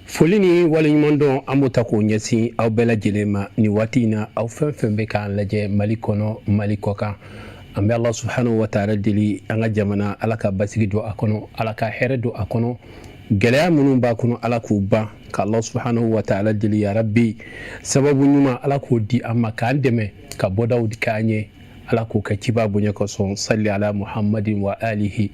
Foli ni waleɲumandɔn, an b'o ta k'o ɲɛsin aw bɛɛ lajɛlen ma nin waati in na, aw fɛn fɛn bɛ k'an lajɛ Mali kɔnɔ, Mali kɔkan. An bɛ Ala subhanahu wa taala deli, an ka jamana, Ala ka basigi don a kɔnɔ, Ala ka hɛrɛ don a kɔnɔ, gɛlɛya minnu b'a kɔnɔ, Ala k'u ban. Ka Ala subhanahu wa taala deli, ya rabbi, sababu ɲuman, Ala k'o di an ma, k'an dɛmɛ ka bɔdaw k'an ye. Ala k'o kɛ ciba bonya kosɔn, salli ala muhammadin wa alihi.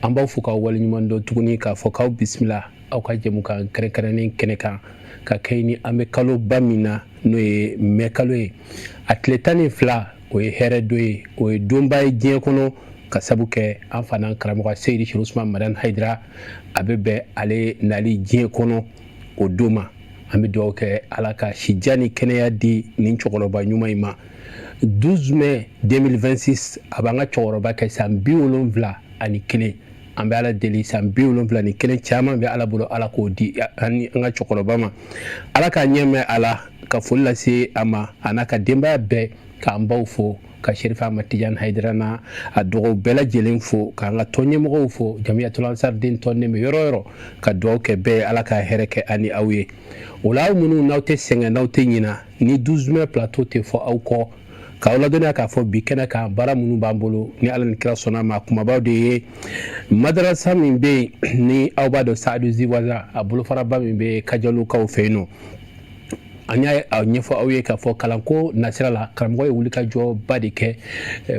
An b'aw fo k'aw waleɲuman dɔn tuguni, k'a fɔ k'aw bisimila aw ka jɛmukan kɛrɛnkɛrɛnnen kɛnɛ kan, ka kɛ ni an bɛ kaloba min na, n'o ye mɛ kalo ye, a tile 12, o ye hɛrɛ don ye, o ye donba ye diɲɛ kɔnɔ, ka sabu kɛ an fana karamɔgɔ Seyidi Sherif Usman Madani Hayidara, a bɛ bɛn ale nali diɲɛ kɔnɔ o don ma. An bɛ dugawu kɛ, Ala ka sijan ni kɛnɛya di nin cɛkɔrɔba ɲuman in ma. 12 mai 2026, a b'an ka cɛkɔrɔba kɛ san 71. An bɛ Ala deli, san 71 caman bɛ Ala bolo, Ala k'o di an ka cɛkɔrɔba ma, Ala k'a ɲɛmɛ a la. Ka foli lase a ma, a n'a ka denbaya bɛɛ, k'an baw fo, ka Sherifa Ahmad Tidiane Hayidara n'a a dɔgɔw bɛɛ lajɛlen fo, k'an ka tɔn ɲɛmɔgɔw fo, Jamiyatul Ansar den tɔnden bɛ yɔrɔ o yɔrɔ, ka dugawu kɛ bɛɛ ye, Ala ka hɛrɛ kɛ an ni aw ye. O la, aw minnu n'aw tɛ sɛgɛn, n'aw tɛ ɲina, ni 12 mai plateau tɛ fɔ aw kɔ, k'aw ladɔnniya k'a fɔ bi kɛnɛ kan, baara minnu b'an bolo, ni Ala ni kira sɔnna ma, kumabaw de ye madarasa min bɛ yen, ni aw b'a dɔn, Saadu Ziwaza, a bolofaraba min bɛ Kajalukaw fɛ yen nɔ. An y'a ɲɛfɔ aw ye k'a fɔ kalanko nasira la, karamɔgɔ ye wulikajɔba de kɛ,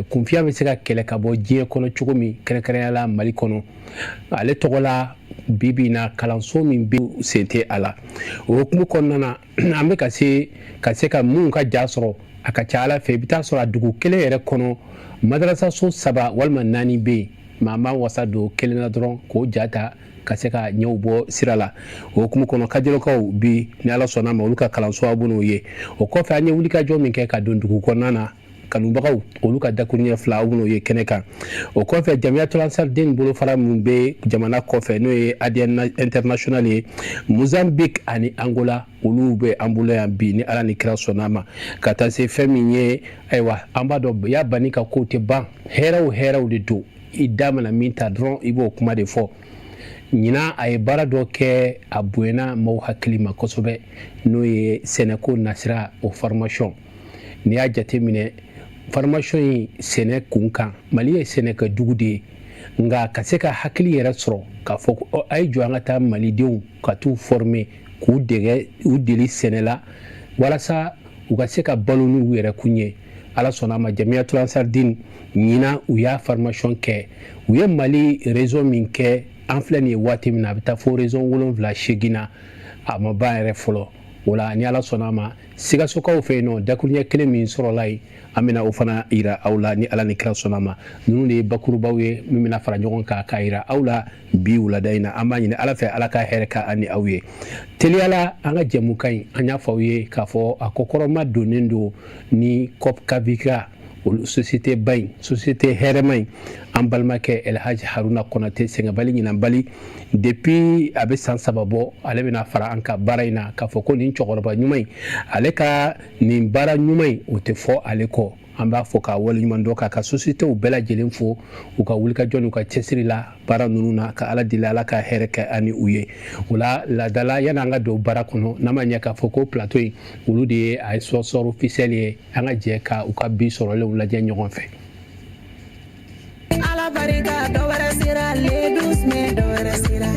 kunfiya bɛ se ka kɛlɛ ka bɔ diɲɛ kɔnɔ cogo min, kɛrɛnkɛrɛnya la Mali kɔnɔ. Ale tɔgɔ la, bi bi in na, kalanso min bɛ sen tɛ a la, o hukumu kɔnɔna na, an bɛ ka se ka minnu ka ja sɔrɔ, a ka ca Ala fɛ, i bɛ taa sɔrɔ a dugu kelen yɛrɛ kɔnɔ, madarasaso saba walima naani bɛ yen. Maa b'an wasa don kelen na dɔrɔn k'o ja ta ka se ka ɲɛw bɔ sira la. O hukumu kɔnɔ, Kajolokaw bi, ni Ala sɔnna ma, olu ka kalanso aw b'o ye. O kɔfɛ, an ye wulikajɔ min kɛ ka don dugu kɔnɔna na, kanubagaw olu ka dakuruɲɛ fila, aw b'o ye kɛnɛ kan. O kɔfɛ, Jamiyatul Ansar den bolofara min bɛ jamana kɔfɛ, n'o ye ADN International ye, Mozambique ani Angola, olu bɛ an bolo yan bi, ni Ala ni kira sɔnna ma. Ka taa se fɛn min ye, ayiwa, an b'a dɔn ya bani ka kow tɛ ban, hɛrɛw hɛrɛw de don. I da mana min ta dɔrɔn, i b'o kuma de fɔ. Ɲinan, a ye baara dɔ kɛ, a bonyana maaw hakili ma kosɛbɛ, n'o ye sɛnɛko nasira, o formation. N'i y'a jateminɛ, formation in sɛnɛ kun kan, Mali ye sɛnɛkɛ dugu de ye, nka ka se ka hakili yɛrɛ sɔrɔ k'a fɔ ko a ye jɔ, an ka taa malidenw ka t'u former, k'u dege, u deli sɛnɛ la, walasa u ka se ka balo n'u yɛrɛ kun ye. Ala sɔnna a ma, Jamiyatul Ansardin ɲinan, u y'a formation kɛ. U ye Mali région min kɛ, an filɛ nin ye waati min na, a bɛ taa fo région wolonwula, seegin na, a ma ban yɛrɛ fɔlɔ. O la, ni Ala sɔnna a ma, Sikasokaw fɛ yen nɔ, dakuruɲɛ kelen min sɔrɔla yen, an bɛna o fana yira aw la, ni Ala ni kira sɔnna ma. Ninnu de ye bakurubaw ye min bɛna fara ɲɔgɔn kan k'a yira aw la bi wulada in na. An b'a ɲini Ala fɛ, Ala ka hɛrɛ ka an ni aw ye. Teliyala, an ka jɛmukan in, an y'a fɔ aw ye k'a fɔ a kɔkɔrɔma donnen don ni COP Kavika, olu société ba in, société hɛrɛma in. An balimakɛ Elhaji Haruna Kɔnate, sɛgɛnbali ɲinanbali, depuis a bɛ san 3 bɔ, ale bɛna fara an ka baara in na, k'a fɔ ko nin cɛkɔrɔba ɲuman in, ale ka nin baara ɲuman in, o tɛ fɔ ale kɔ. An b'a fɔ k'a waleɲuman dɔn, k'a ka sociétéw bɛɛ lajɛlen fo u ka wulikajɔ n'u ka cɛsiri la baara ninnu na, ka Ala deli, Ala ka hɛrɛ kɛ ani u ye. O la, laadala, yanni an ka don baara kɔnɔ, n'an ma ɲɛ k'a fɔ ko plateau in, olu de ye a sponsor officiel ye, an ka jɛ ka u ka bi sɔrɔlenw lajɛ ɲɔgɔn fɛ. Ala barika, dɔ wɛrɛ sera le 12 mai, dɔ wɛrɛ sera.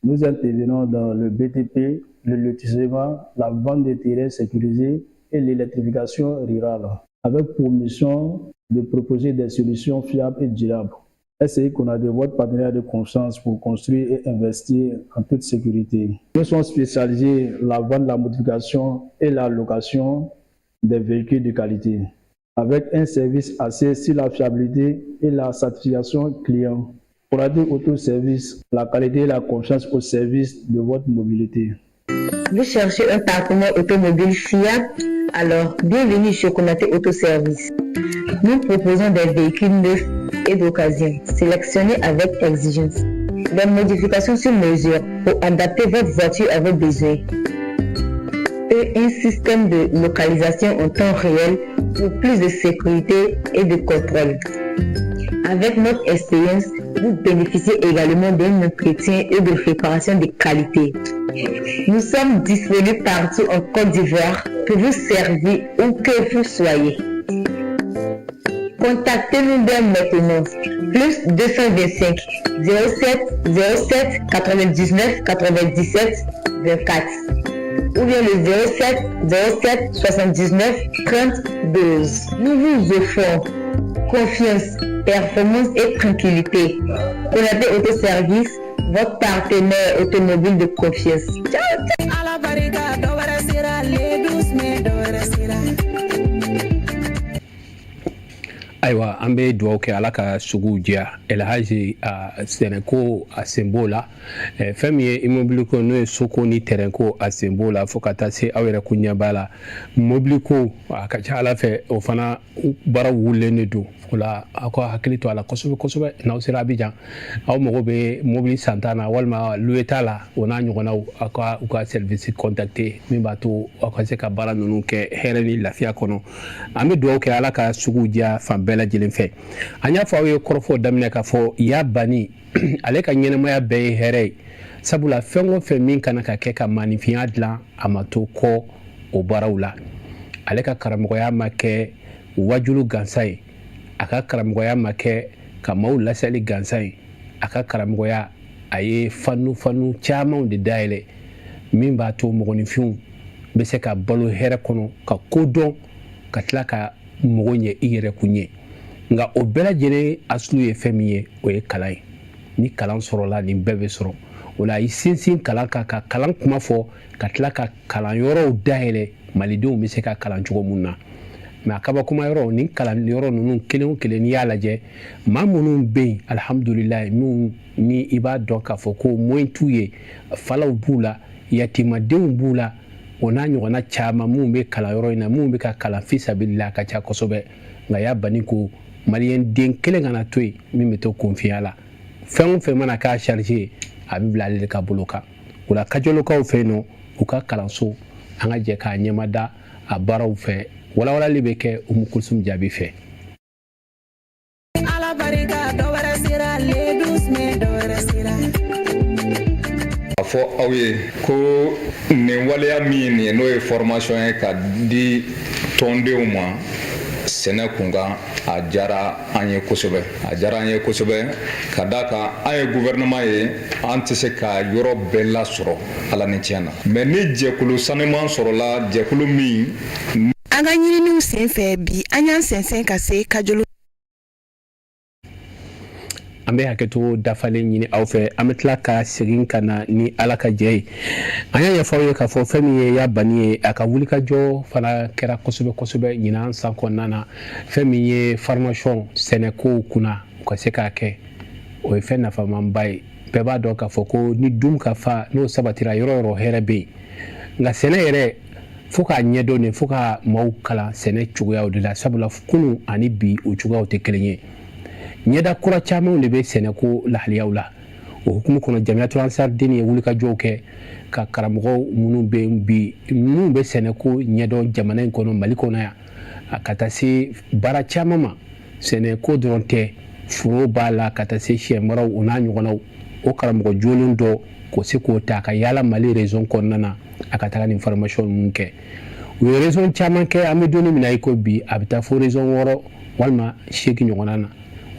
Nous intervenons dans le BTP, le lotissement, la vente de terrains sécurisés et l'électrification rurale, avec pour mission de proposer des solutions fiables et durables. SCI Konate, votre partenaire de confiance pour construire et investir en toute sécurité. Nous sommes spécialisés dans la vente, la modification et la location des véhicules de qualité, avec un service axé sur la fiabilité et la satisfaction client. Konate Auto Service, la qualité et la confiance au service de votre mobilité. Vous cherchez un partenaire automobile fiable? Alors, bienvenue chez Konate Auto Service. Nous proposons des véhicules neufs et d'occasion, sélectionnés avec exigence. Des modifications sur mesure pour adapter votre voiture à vos besoins. Et un système de localisation en temps réel pour plus de sécurité et de contrôle. Avec notre expérience, vous bénéficiez également d'un entretien et de réparation de qualité. Nous sommes disponibles partout en Côte d'Ivoire pour vous servir où que vous soyez. Contactez-nous dès maintenant. Plus 225 07 07 99 97 24 ou bien le 07 07 79 30 12. Nous vous offrons confiance, performance et tranquillité. Konaté Autoservice, votre partenaire automobile de confiance. Ciao, ciao. Ala barika dɔ wɛrɛ sera le 12 mai, dɔ wɛrɛ sera. Ayiwa, an bɛ dugawu kɛ, Ala ka suguw diya. Elhaji, a sɛnɛko a sen b'o la, fɛn min ye immobile ko, n'o ye soko ni terrain ko, a sen b'o la, fo ka taa se aw yɛrɛ ko ɲɛ b'a la, mobili ko, a ka ca Ala fɛ o fana baaraw wulilen de don. O la, aw ka hakili to a la kosɛbɛ kosɛbɛ. N'aw sera Abijan, aw mago bɛ mobili santa na walima louer ta la, o n'a ɲɔgɔnnaw, aw ka u ka service contacter min b'a to aw ka se ka baara ninnu kɛ hɛrɛ ni lafiya kɔnɔ. An bɛ dugawu kɛ, Ala ka sugu diya fan bɛɛ lajɛlen fɛ. An y'a fɔ aw ye kɔrɔfɔ daminɛ k'a fɔ Ya Bani, ale ka ɲɛnamaya bɛɛ ye hɛrɛ ye, sabula fɛn o fɛn min kana ka kɛ ka maaninfinya dilan, a ma to kɔ o baaraw la. Ale ka karamɔgɔya ma kɛ wajulu gansan ye, a ka karamɔgɔya ma kɛ ka maaw lasali gansan ye. A ka karamɔgɔya, a ye fanu fanu camanw de dayɛlɛ min b'a to mɔgɔninfinw bɛ se ka balo hɛrɛ kɔnɔ, ka ko dɔn, ka tila ka mɔgɔ ɲɛ i yɛrɛ kun ye. Nka o bɛɛ lajɛlen asulu ye fɛn min ye, o ye kalan ye. Ni kalan sɔrɔla, nin bɛɛ bɛ sɔrɔ. O la, a y'i sinsin kalan kan, ka kalan kuma fɔ, ka tila ka kalan yɔrɔw dayɛlɛ malidenw bɛ se ka kalan cogo mun na. Mɛ a kabakoma yɔrɔ, nin kalan yɔrɔ ninnu kelen o kelen, n'i y'a lajɛ, maa minnu bɛ yen, alihamudulilayi, minnu ni i b'a dɔn k'a fɔ ko moyen t'u ye, falaw b'u la, yatimadenw b'u la, o n'a ɲɔgɔnna caman minnu bɛ kalan yɔrɔ in na, minnu bɛ ka kalan fisabilila, a ka ca kosɛbɛ. Nka Ya Bani ko maliyɛn den kelen kana to yen min bɛ to kunfinya la. Fɛn o fɛn mana k'a charge ye, a bɛ bila ale de ka bolo kan. O la, Kajolokaw fɛ yen nɔ, u ka kalanso, an ka jɛ k'a ɲɛmada a baaraw fɛ. Walawalali bɛ kɛ Umu Kulsum Jaabi fɛ. Ala barika dɔ wɛrɛ sera le 12 mai, dɔ wɛrɛ sera. A fɔ aw ye ko nin waleya min nin ye, n'o ye formation ye ka di tɔndenw ma sɛnɛ kunkan, a diyara an ye kosɛbɛ, a diyara an ye kosɛbɛ, ka da kan an ye gouvernement ye, an tɛ se ka yɔrɔ bɛɛ lasɔrɔ, Ala ni tiɲɛ na, mais ni jɛkulu sanuman sɔrɔla, jɛkulu min An ka ɲininiw sen fɛ bi, an y'an sɛnsɛn ka se Kajolo. An bɛ hakɛto dafalen ɲini aw fɛ, an bɛ tila ka segin ka na ni Ala ka jɛ ye. An y'a ɲɛfɔ aw ye k'a fɔ fɛn min ye Ya Bani ye, a ka wulikajɔ fana kɛra kosɛbɛ kosɛbɛ ɲinan san kɔnɔna na. Fɛn min ye formation sɛnɛkow kunna, u ka se k'a kɛ, o ye fɛn nafamanba ye. Bɛɛ b'a dɔn k'a fɔ ko ni dun ka fa n'o sabatira yɔrɔ yɔrɔ, hɛrɛ bɛ yen. Nka sɛnɛ yɛrɛ, fo k'a ɲɛdɔn de, fo ka maaw kalan sɛnɛ cogoyaw de la, sabula kunun ani bi, o cogoyaw tɛ kelen ye. Ɲɛda kura camanw de bɛ sɛnɛko lahaliyaw la. O hukumu kɔnɔ, Jamiyatu Ansar Dini ye wulikajɔw kɛ ka karamɔgɔw minnu bɛ yen bi, minnu bɛ sɛnɛko ɲɛdɔn jamana in kɔnɔ, Mali kɔnɔ yan, ka taa se baara caman ma, sɛnɛko dɔrɔn tɛ, foro b'a la, ka taa se sɛmaraw, o n'a ɲɔgɔnnaw, o karamɔgɔ jolen dɔ k'o se k'o ta ka yaala Mali région kɔnɔna na, a ka taga nin formation ninnu kɛ. U ye région caman kɛ. An bɛ don min na i ko bi, a bɛ taa fo région 6 walima 8 ɲɔgɔnna na.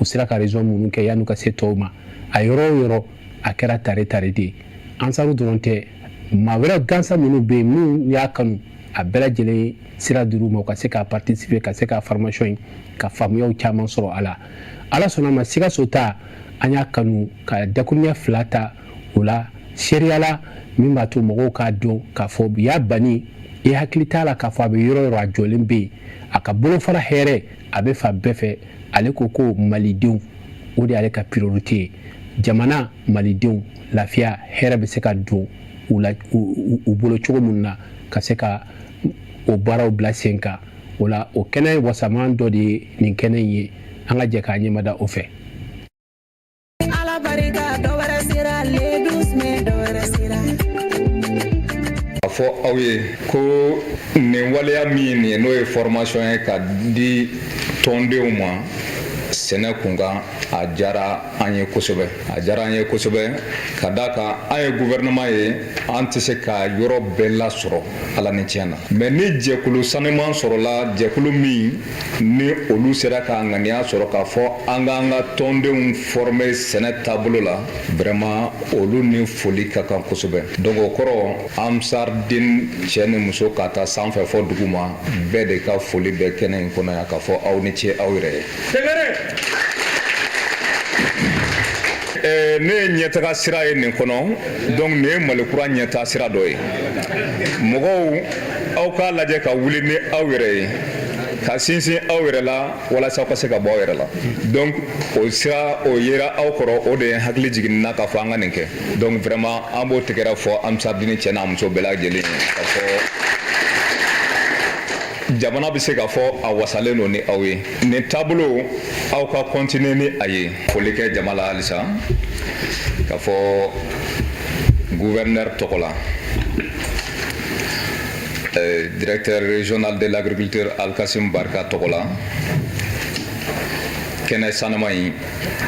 U sera ka région minnu kɛ yan'u ka se tɔw ma, a yɔrɔ o yɔrɔ, a kɛra tare tare de ye. Ansaru dɔrɔn tɛ, maa wɛrɛ gansan minnu bɛ yen, minnu y'a kanu, a bɛɛ lajɛlen sira dir'u ma u ka se ka participer, ka se ka formation in ka faamuyaw caman sɔrɔ a la. Ala sɔnna ma, Sikaso ta, an y'a kanu ka dakuruɲɛ fila ta o la seereya la, min b'a to mɔgɔw k'a dɔn k'a fɔ Ya Bani, i hakili t'a la k'a fɔ a bɛ yɔrɔ yɔrɔ, a jɔlen bɛ yen, a ka bolofara hɛrɛ a bɛ fan bɛɛ fɛ. Ale ko ko malidenw, o de y'ale ka priorité ye. Jamana malidenw lafiya, hɛrɛ bɛ se ka don u la u bolo cogo min na, ka se ka o baaraw bila sen kan. O la, o kɛnɛ wasaman dɔ de ye nin kɛnɛ in ye. An ka jɛ k'a ɲɛmada o fɛ. Ala barika dɔ wɛrɛ sera le 12 mai, dɔ wɛrɛ sera. A fɔ aw ye ko nin waleya min nin ye, n'o ye formation ye ka di tɔndenw ma. Sɛnɛ kunkan, a diyara an ye kosɛbɛ, a diyara an ye kosɛbɛ, ka d'a kan an ye gouvernement ye, an tɛ se ka yɔrɔ bɛɛ lasɔrɔ, ala ni tiɲɛ na. Mais ni jɛkulu sanuman sɔrɔla, jɛkulu min ni olu sera ka ŋaniya sɔrɔ k'a fɔ an k'an ka tɔndenw former sɛnɛ taabolo la, vraiment olu ni foli ka kan kosɛbɛ. Donc o kɔrɔ, Ansardine cɛ ni muso, ka taa sanfɛ fɔ dugu ma, bɛɛ de ka foli bɛ kɛnɛ in kɔnɔ yan, k'a fɔ aw ni ce aw yɛrɛ ye. Ne ye ɲɛtaga sira ye nin kɔnɔ. Donc nin ye Malikura ɲɛtaa sira dɔ ye. Mɔgɔw, aw k'a lajɛ ka wuli ni aw yɛrɛ ye, ka sinsin aw yɛrɛ la, walasa aw ka se ka bɔ aw yɛrɛ la. Donc o sira o yera aw kɔrɔ, o de ye hakili jigin na k'a fɔ an ka nin kɛ. Donc vraiment an b'o tɛgɛrɛ fɔ Ansardine cɛ n'a muso bɛɛ lajɛlen ye, k'a fɔ jamana bɛ se k'a fɔ a wasalen don ni aw ye. Nin taabolo, aw ka continuer ni a ye. Foli kɛ jama la halisa, k'a fɔ gouverneur tɔgɔ la, directeur régional de l'agriculture Alkasim Barka tɔgɔ la, kɛnɛ sanuma in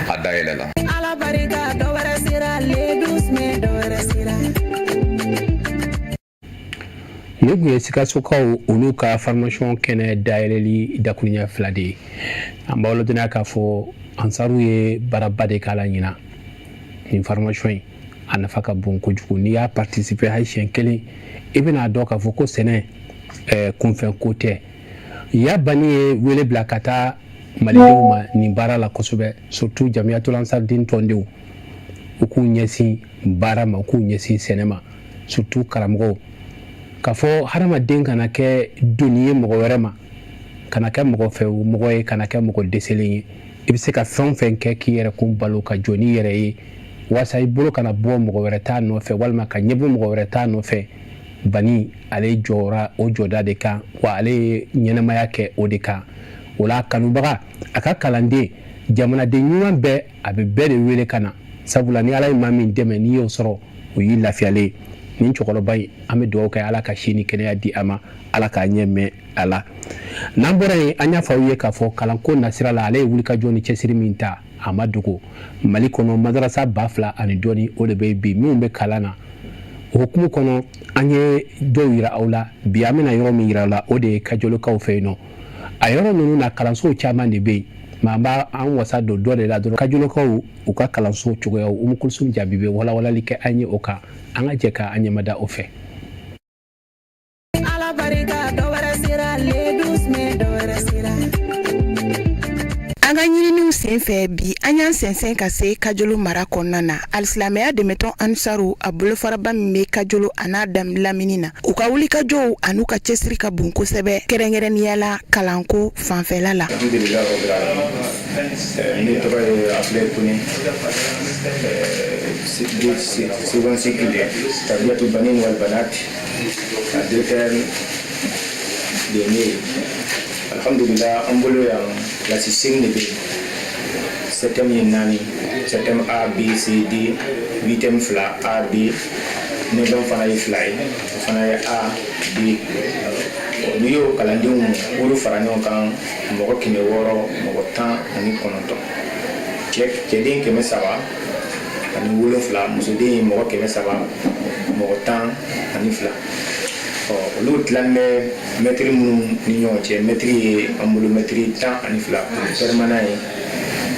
a dayɛlɛ la. Ala barika, dɔ wɛrɛ sera le 12 mai, dɔ wɛrɛ sera. Nin tun ye Sikasokaw olu ka formation kɛnɛ dayɛlɛli dakuruɲɛ 2 de ye. An b'aw ladɔnniya k'a fɔ Ansaru ye baaraba de k'a la ɲinan. Nin formation in, a nafa ka bon kojugu. N'i y'a participer hali siɲɛ kelen, i bɛna dɔn k'a fɔ ko sɛnɛ kunfɛn ko tɛ. Yabani ye wele bila ka taa malidenw ma nin baara la kosɛbɛ, surtout Jamiyatul Ansardine tɔndenw, u k'u ɲɛsin baara ma, u k'u ɲɛsin sɛnɛ ma, surtout karamɔgɔw, k'a fɔ hadamaden kana kɛ doni ye mɔgɔ wɛrɛ ma, kana kɛ mɔgɔ fɛ mɔgɔ ye, kana kɛ mɔgɔ dɛsɛlen ye. I bɛ se ka fɛn o fɛn kɛ k'i yɛrɛ kun balo, ka jɔ n'i yɛrɛ ye, walasa i bolo kana bɔ mɔgɔ wɛrɛ t'a nɔfɛ, walima ka ɲɛbɔ mɔgɔ wɛrɛ t'a nɔfɛ. Bani ale jɔra o jɔda de kan, wa ale ye ɲɛnamaya kɛ o de kan. O la, kanubaga, a ka kalanden, jamanaden ɲuman bɛɛ, a bɛ bɛɛ de wele ka na, sabula ni Ala ye maa min dɛmɛ, n'i y'o sɔrɔ, o y'i lafiyalen. Nin cɛkɔrɔba in, an bɛ dugawu kɛ, Ala ka si ni kɛnɛya di a ma, Ala k'a ɲɛ mɛn a la. N'an bɔra yen, an y'a fɔ aw ye k'a fɔ kalanko nasira la, ale ye wulikajɔ ni cɛsiri min ta, a ma dogo. Mali kɔnɔ, madarasa 2000 ani dɔɔni, o de bɛ bi minnu bɛ kalan na. O hukumu kɔnɔ, an ye dɔw yira aw la. Bi, an bɛna yɔrɔ min yira aw la, o de ye Kajolokaw fɛ yen nɔ. A yɔrɔ ninnu na, kalansow caman de bɛ yen, mɛ an b'a an wasa don dɔ de la dɔrɔn, Kajolokaw u ka kalanso cogoyaw. Umu Kulusum Jaabi bɛ walawalali kɛ an ye o kan. An ka jɛ ka an ɲɛmada o fɛ. Ala barika, dɔ wɛrɛ sera le 12 mai, dɔ wɛrɛ sera. An ka ɲininiw sen fɛ bi, an y'an sɛnsɛn ka se Kajolo mara kɔnɔna na. Alisilamɛya dɛmɛtɔn Ansaru, a bolofaraba min bɛ Kajolo a n'a lamini na, u ka wulikajɔw an'u ka cɛsiri ka bon kosɛbɛ, kɛrɛnkɛrɛnnenya la kalanko fanfɛla la. Alhamdulillah rabbil alamin. Ne tɔgɔ ye Abdoulaye Kone, second cycle Tarbiyatul Banin wal Banat, a directeur de ye ne ye. Alhamdulillah, an bolo yan, kilasi 8 de bɛ yen. Septième ye naani, septième A, B, C, D, huitième fila, A, B, neuvième fana ye fila ye, o fana ye A, B. N'i y'o kalandenw olu fara ɲɔgɔn kan, mɔgɔ 619, cɛ cɛden 307, musoden ye mɔgɔ 312. Ɔ, olu tilannen bɛ mɛtiri minnu ni ɲɔgɔn cɛ, mɛtiri ye an bolo mɛtiri 12, permanent ye.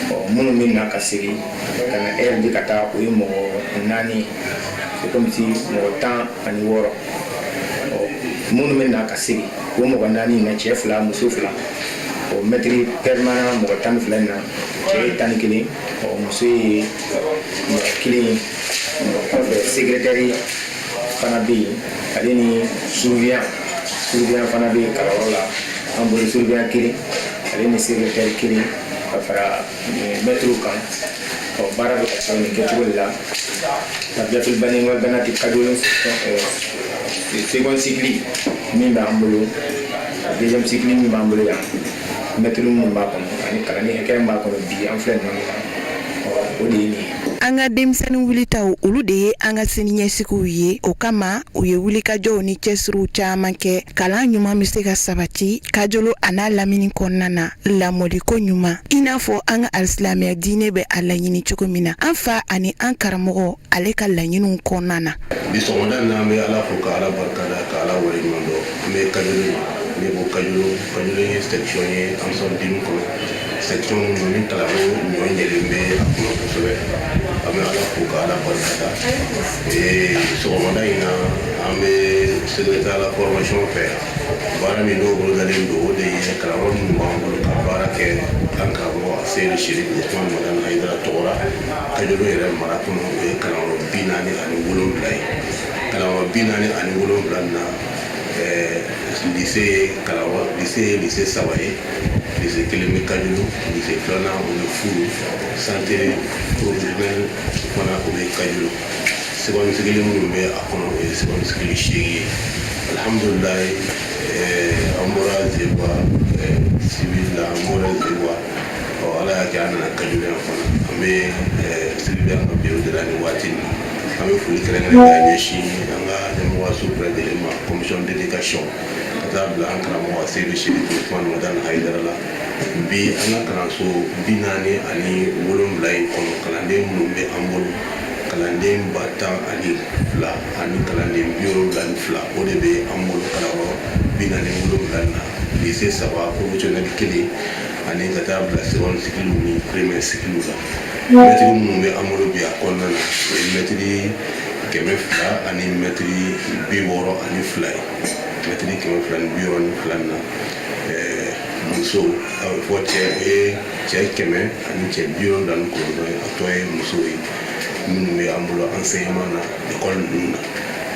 Ɔ, minnu bɛ na ka segin ka na heure di ka taa, o ye mɔgɔ naani ye, c'est comme si mɔgɔ 16. Ɔ, minnu bɛ na ka segin, o mɔgɔ naani in na, cɛ fila, muso fila. Ɔ, mɛtiri permanent mɔgɔ 12 in na, cɛ ye 11, ɔ, muso ye mɔgɔ kelen ye. Kɔfɛ, secrétaire fana bɛ yen, ale ni surveillant. Surveillant fana bɛ yen kalanyɔrɔ la an bolo, surveillant kelen, ale ni secrétaire kelen, ka fara mɛtiriw kan. Ɔ, baara bɛ ka sɔrɔ nin kɛcogo de la. Tarbiyatul Banin wal Banati Kajolo, second cycle min b'an bolo, deuxième cycle min b'an bolo yan, mɛtiri minnu b'a kɔnɔ ani kalanden hakɛ min b'a kɔnɔ bi, an filɛ nin na, ɔ, o de ye nin ye. An ka denmisɛnnin wulitaw, olu de ye an ka siniɲɛsigiw ye. O kama, u ye wulikajɔw ni cɛsiriw caman kɛ, kalan ɲuman bɛ se ka sabati Kajolo a n'a lamini kɔnɔna na, lamɔliko ɲuman, i n'a fɔ an ka alisilamɛya diinɛ bɛ a laɲini cogo min na, an fa ani an karamɔgɔ, ale ka laɲiniw kɔnɔna na. Bi sɔgɔmada in na, an bɛ Ala fo ka Ala barika da, ka Ala waleɲuman dɔn. An bɛ Kajolo. Ne ko Kajolo, Kajolo ye section ye Ansar Dine kɔnɔ, section min ni kalanko ɲɔ ɲɛlen bɛ a kɔnɔ kosɛbɛ. An bɛ Ala fo ka Ala barika da. Sɔgɔmada in na, an bɛ secrétaire à la formation fɛ. Baara min n'o bolodalen don, o de ye kalanyɔrɔ minnu b'an bolo ka baara kɛ an karamɔgɔ Seyidu Sherif Usman Madani Hayidara tɔgɔ la Kajolo yɛrɛ mara kɔnɔ, o ye kalanyɔrɔ 47 ye. Kalanyɔrɔ 47 nin na, lycée ye kalanyɔrɔ lycée ye lycée saba ye. Lycée kelen bɛ Kajolo, lycée filanan o bɛ Furu, centre professionnel fana o bɛ Kajolo. Seconde cycle minnu bɛ a kɔnɔ, o ye seconde cycle 8 ye. Alhamdulilayi, an bɔra Zeguwa civil la, an bɔra Zeguwa. Ɔ, Ala y'a kɛ an nana Kajolo yan fana. An bɛ surveillant ka bureau de la nin waati in na. An bɛ foli kɛrɛnkɛrɛn k'a ɲɛsin an ka ɲɛmɔgɔyaso bɛɛ lajɛlen ma, commission d'éducation, ka taa bila an karamɔgɔ Seyidu Sherif Usman Madani Hayidara la. Bi, an ka kalanso 47 in kɔnɔ, kalanden minnu bɛ an bolo, kalanden 10,000 ani kalanden 72, o de bɛ an bolo kalanyɔrɔ 47 na, lycée saba, professionnel kelen, ani ka taa bila seconde cycle ni premier cycle la. Mɛtiri minnu bɛ an bolo bi a kɔnɔna na, o ye mɛtiri 200 ani mɛtiri 62 ye. Mɛtiri 262 na, muso, a bɛ fɔ cɛ, o ye cɛ 100 ani cɛ 79 ye. A tɔ ye musow ye minnu bɛ an bolo enseignement na école ninnu na.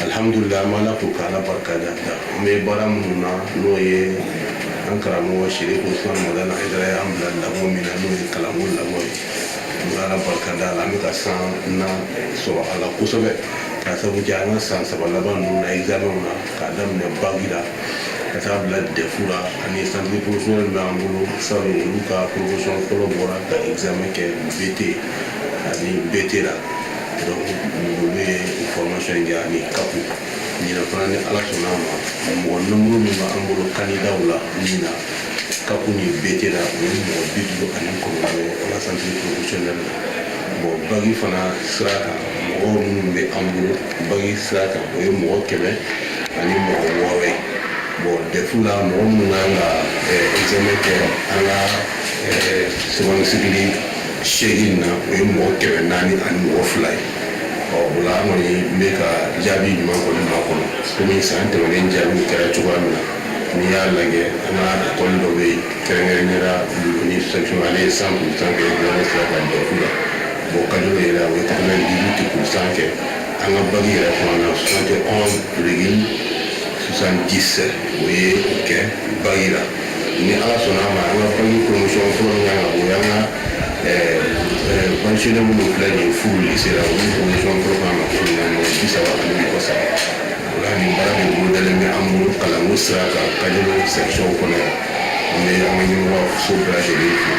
Alhamdulilah, an b'Ala fo k'Ala barika da. An bɛ baara minnu na, n'o ye an karamɔgɔ Sherif Usman Madani Hayidara ye an bila lamɔ min na, n'o ye kalanko lamɔ ye, an bɛ Ala barika da la. An bɛ ka san na sɔrɔ a la kosɛbɛ, k'a sababu kɛ an ka san 3 laban ninnu na, examen na, k'a daminɛ bac la ka taa bila DEF la, ani centre professionnel b'an bolo salon, olu ka promotion fɔlɔ bɔra ka examen kɛ BT ani BT la. Donc olu ye formation in kɛ, ani CAP. Ɲinan fana, ni Ala sɔnna a ma, mɔgɔ nombre min b'an bolo candidat la ɲinan CAP ni BT la, o ye mɔgɔ 59 ye an ka centre professionnel la. Bon, bac fana sira kan, mɔgɔ minnu bɛ an bolo bac sira kan, o ye mɔgɔ 106 ye. Bon, DEF la, mɔgɔ minnu kan ka examen kɛ an ka seconde cycle 8 na, o ye mɔgɔ 402 ye. Ɔ, o la, an kɔni bɛ ka jaabi ɲuman kɔni makɔnɔ, komi san tɛmɛnen jaabiw kɛra cogoya min na. N'i y'a lajɛ, an ka école dɔ bɛ yen, kɛrɛnkɛrɛnnenya la ni section, ale ye 100% kɛ examen sira kan DEF la. Bon, Kajolo yɛrɛ, o ye 98% kɛ. An ka bac yɛrɛ fana na, 71,77, o ye o kɛ bac la. Ni Ala sɔnna a ma, an ka bac promotion fɔlɔ min kan ka bɔ, o y'an ka pensionnaire minnu filɛ nin ye Furu lycée la, olu promotion fɔlɔ kan ka bɔ nin na, mɔgɔ 33. O la, nin baara de bolodalen bɛ an bolo kalanko sira kan Kajolo section kɔnɔ yan. An bɛ an ka ɲɛmɔgɔso bɛɛ lajɛlen fo,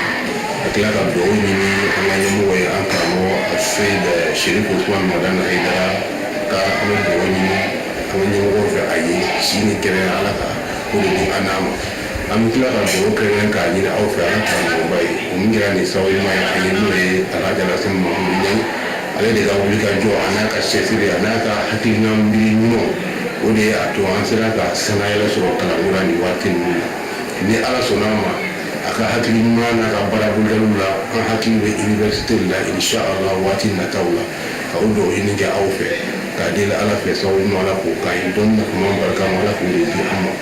ka tila ka dugawu ɲini an ka ɲɛmɔgɔ ye, an karamɔgɔ Seyid Sherif Usman Madani Hayidara ka. An bɛ dugawu ɲini an ka ɲɛmɔgɔw fɛ a ye, si ni kɛnɛya, Ala ka o de di an n'a ma. An bɛ tila ka dugawu kɛrɛnkɛrɛn k'a ɲini aw fɛ, an karamɔgɔba ye, o min kɛra nin sababu ɲuman ye an ye, n'o ye Alhaji Alasani Mahamudu Ɲangi. Ale de ka wulikajɔ a n'a ka cɛsiri a n'a ka hakilina miiri ɲuman, o de ye a to an sera ka sannayɛlɛ sɔrɔ kalanko la nin waati ninnu na. Ni Ala sɔnna a ma, a ka hakili ɲuman n'a ka baara bolodaliw la, an hakili bɛ université de la, inshallah, waati nataw la. Ka o dugawu ɲini kɛ aw fɛ, k'a deli Ala fɛ, sababu ɲuman, Ala k'o k'an ye. Dɔnni nafama barika ma, Ala k'o de di an ma.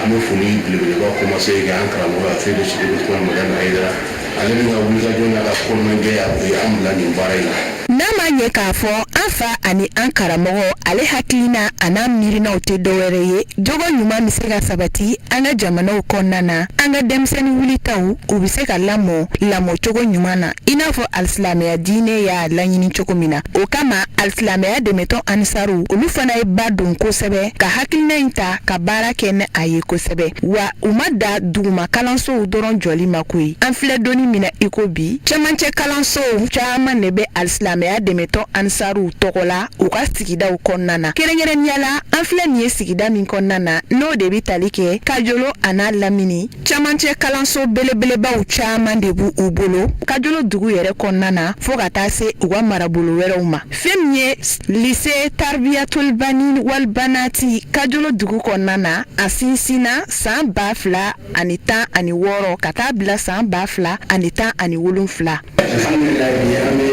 An bɛ foli belebeleba commencé kɛ an karamɔgɔ Seyidu Sherif Usman Madani Hayidara, ale min ka wulikajɔ n'a ka kɔnɔnajɛya, o ye an bila nin baara in na. N'a ma ɲɛ k'a fɔ an An fa ani an karamɔgɔ, ale hakilina a n'a miirinaw tɛ dɔwɛrɛ ye, jogo ɲuman bɛ se ka sabati an ka jamanaw kɔnɔna na, an ka denmisɛnnin wulitaw, u bɛ se ka lamɔ lamɔcogo ɲuman na, i n'a fɔ alisilamɛya diinɛ y'a laɲini cogo min na. O kama, alisilamɛya dɛmɛtɔn Anisaru, olu fana ye ba don kosɛbɛ ka hakilina in ta ka baara kɛ ni a ye kosɛbɛ. Wa u ma da duguma kalansow dɔrɔn jɔli ma koyi. An filɛ donni min na i ko bi, cɛmancɛ kalansow caman de bɛ alisilamɛya dɛmɛtɔn Ansaruw tɔgɔ la u ka sigidaw kɔnɔna na. Kɛrɛnkɛrɛnnenya la, an filɛ nin ye sigida min kɔnɔna na, n'o de bɛ tali kɛ Kajolo an'a lamini, cɛmancɛ kalanso belebelebaw caman de b'u bolo Kajolo dugu yɛrɛ kɔnɔna na, fo ka taa se u ka marabolo wɛrɛw ma. Fɛn min ye lycée Tarbiyatul Banin wal Banati Kajolo dugu kɔnɔna na, a sinsinna san 2016 ka taa bila san 2017. Alhamdulillah, bi an bɛ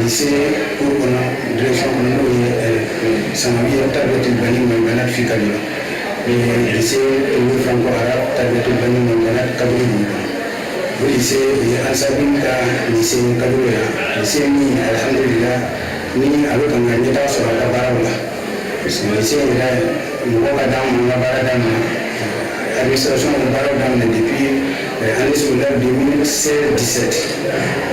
lycée cour kɔnɔ, direction kɔnɔ, n'o ye Sanawiya Tarbiyatul Banin wal Banat fi Kajolo, lycée franco arabe Tarbiyatul Banin wal Banat Kajolo dugu kɔnɔ. O lycée o ye Ansarudine ka lycée Kajolo yan, lycée min, alhamdulillah, ni a bɛ kan ka ɲɛtaga sɔrɔ a ka baaraw la, parce que lycée yɛrɛ mɔgɔ ka d'an ma. An ka baara daminɛ, administration ka baaraw daminɛ depuis année scolaire 2016-17.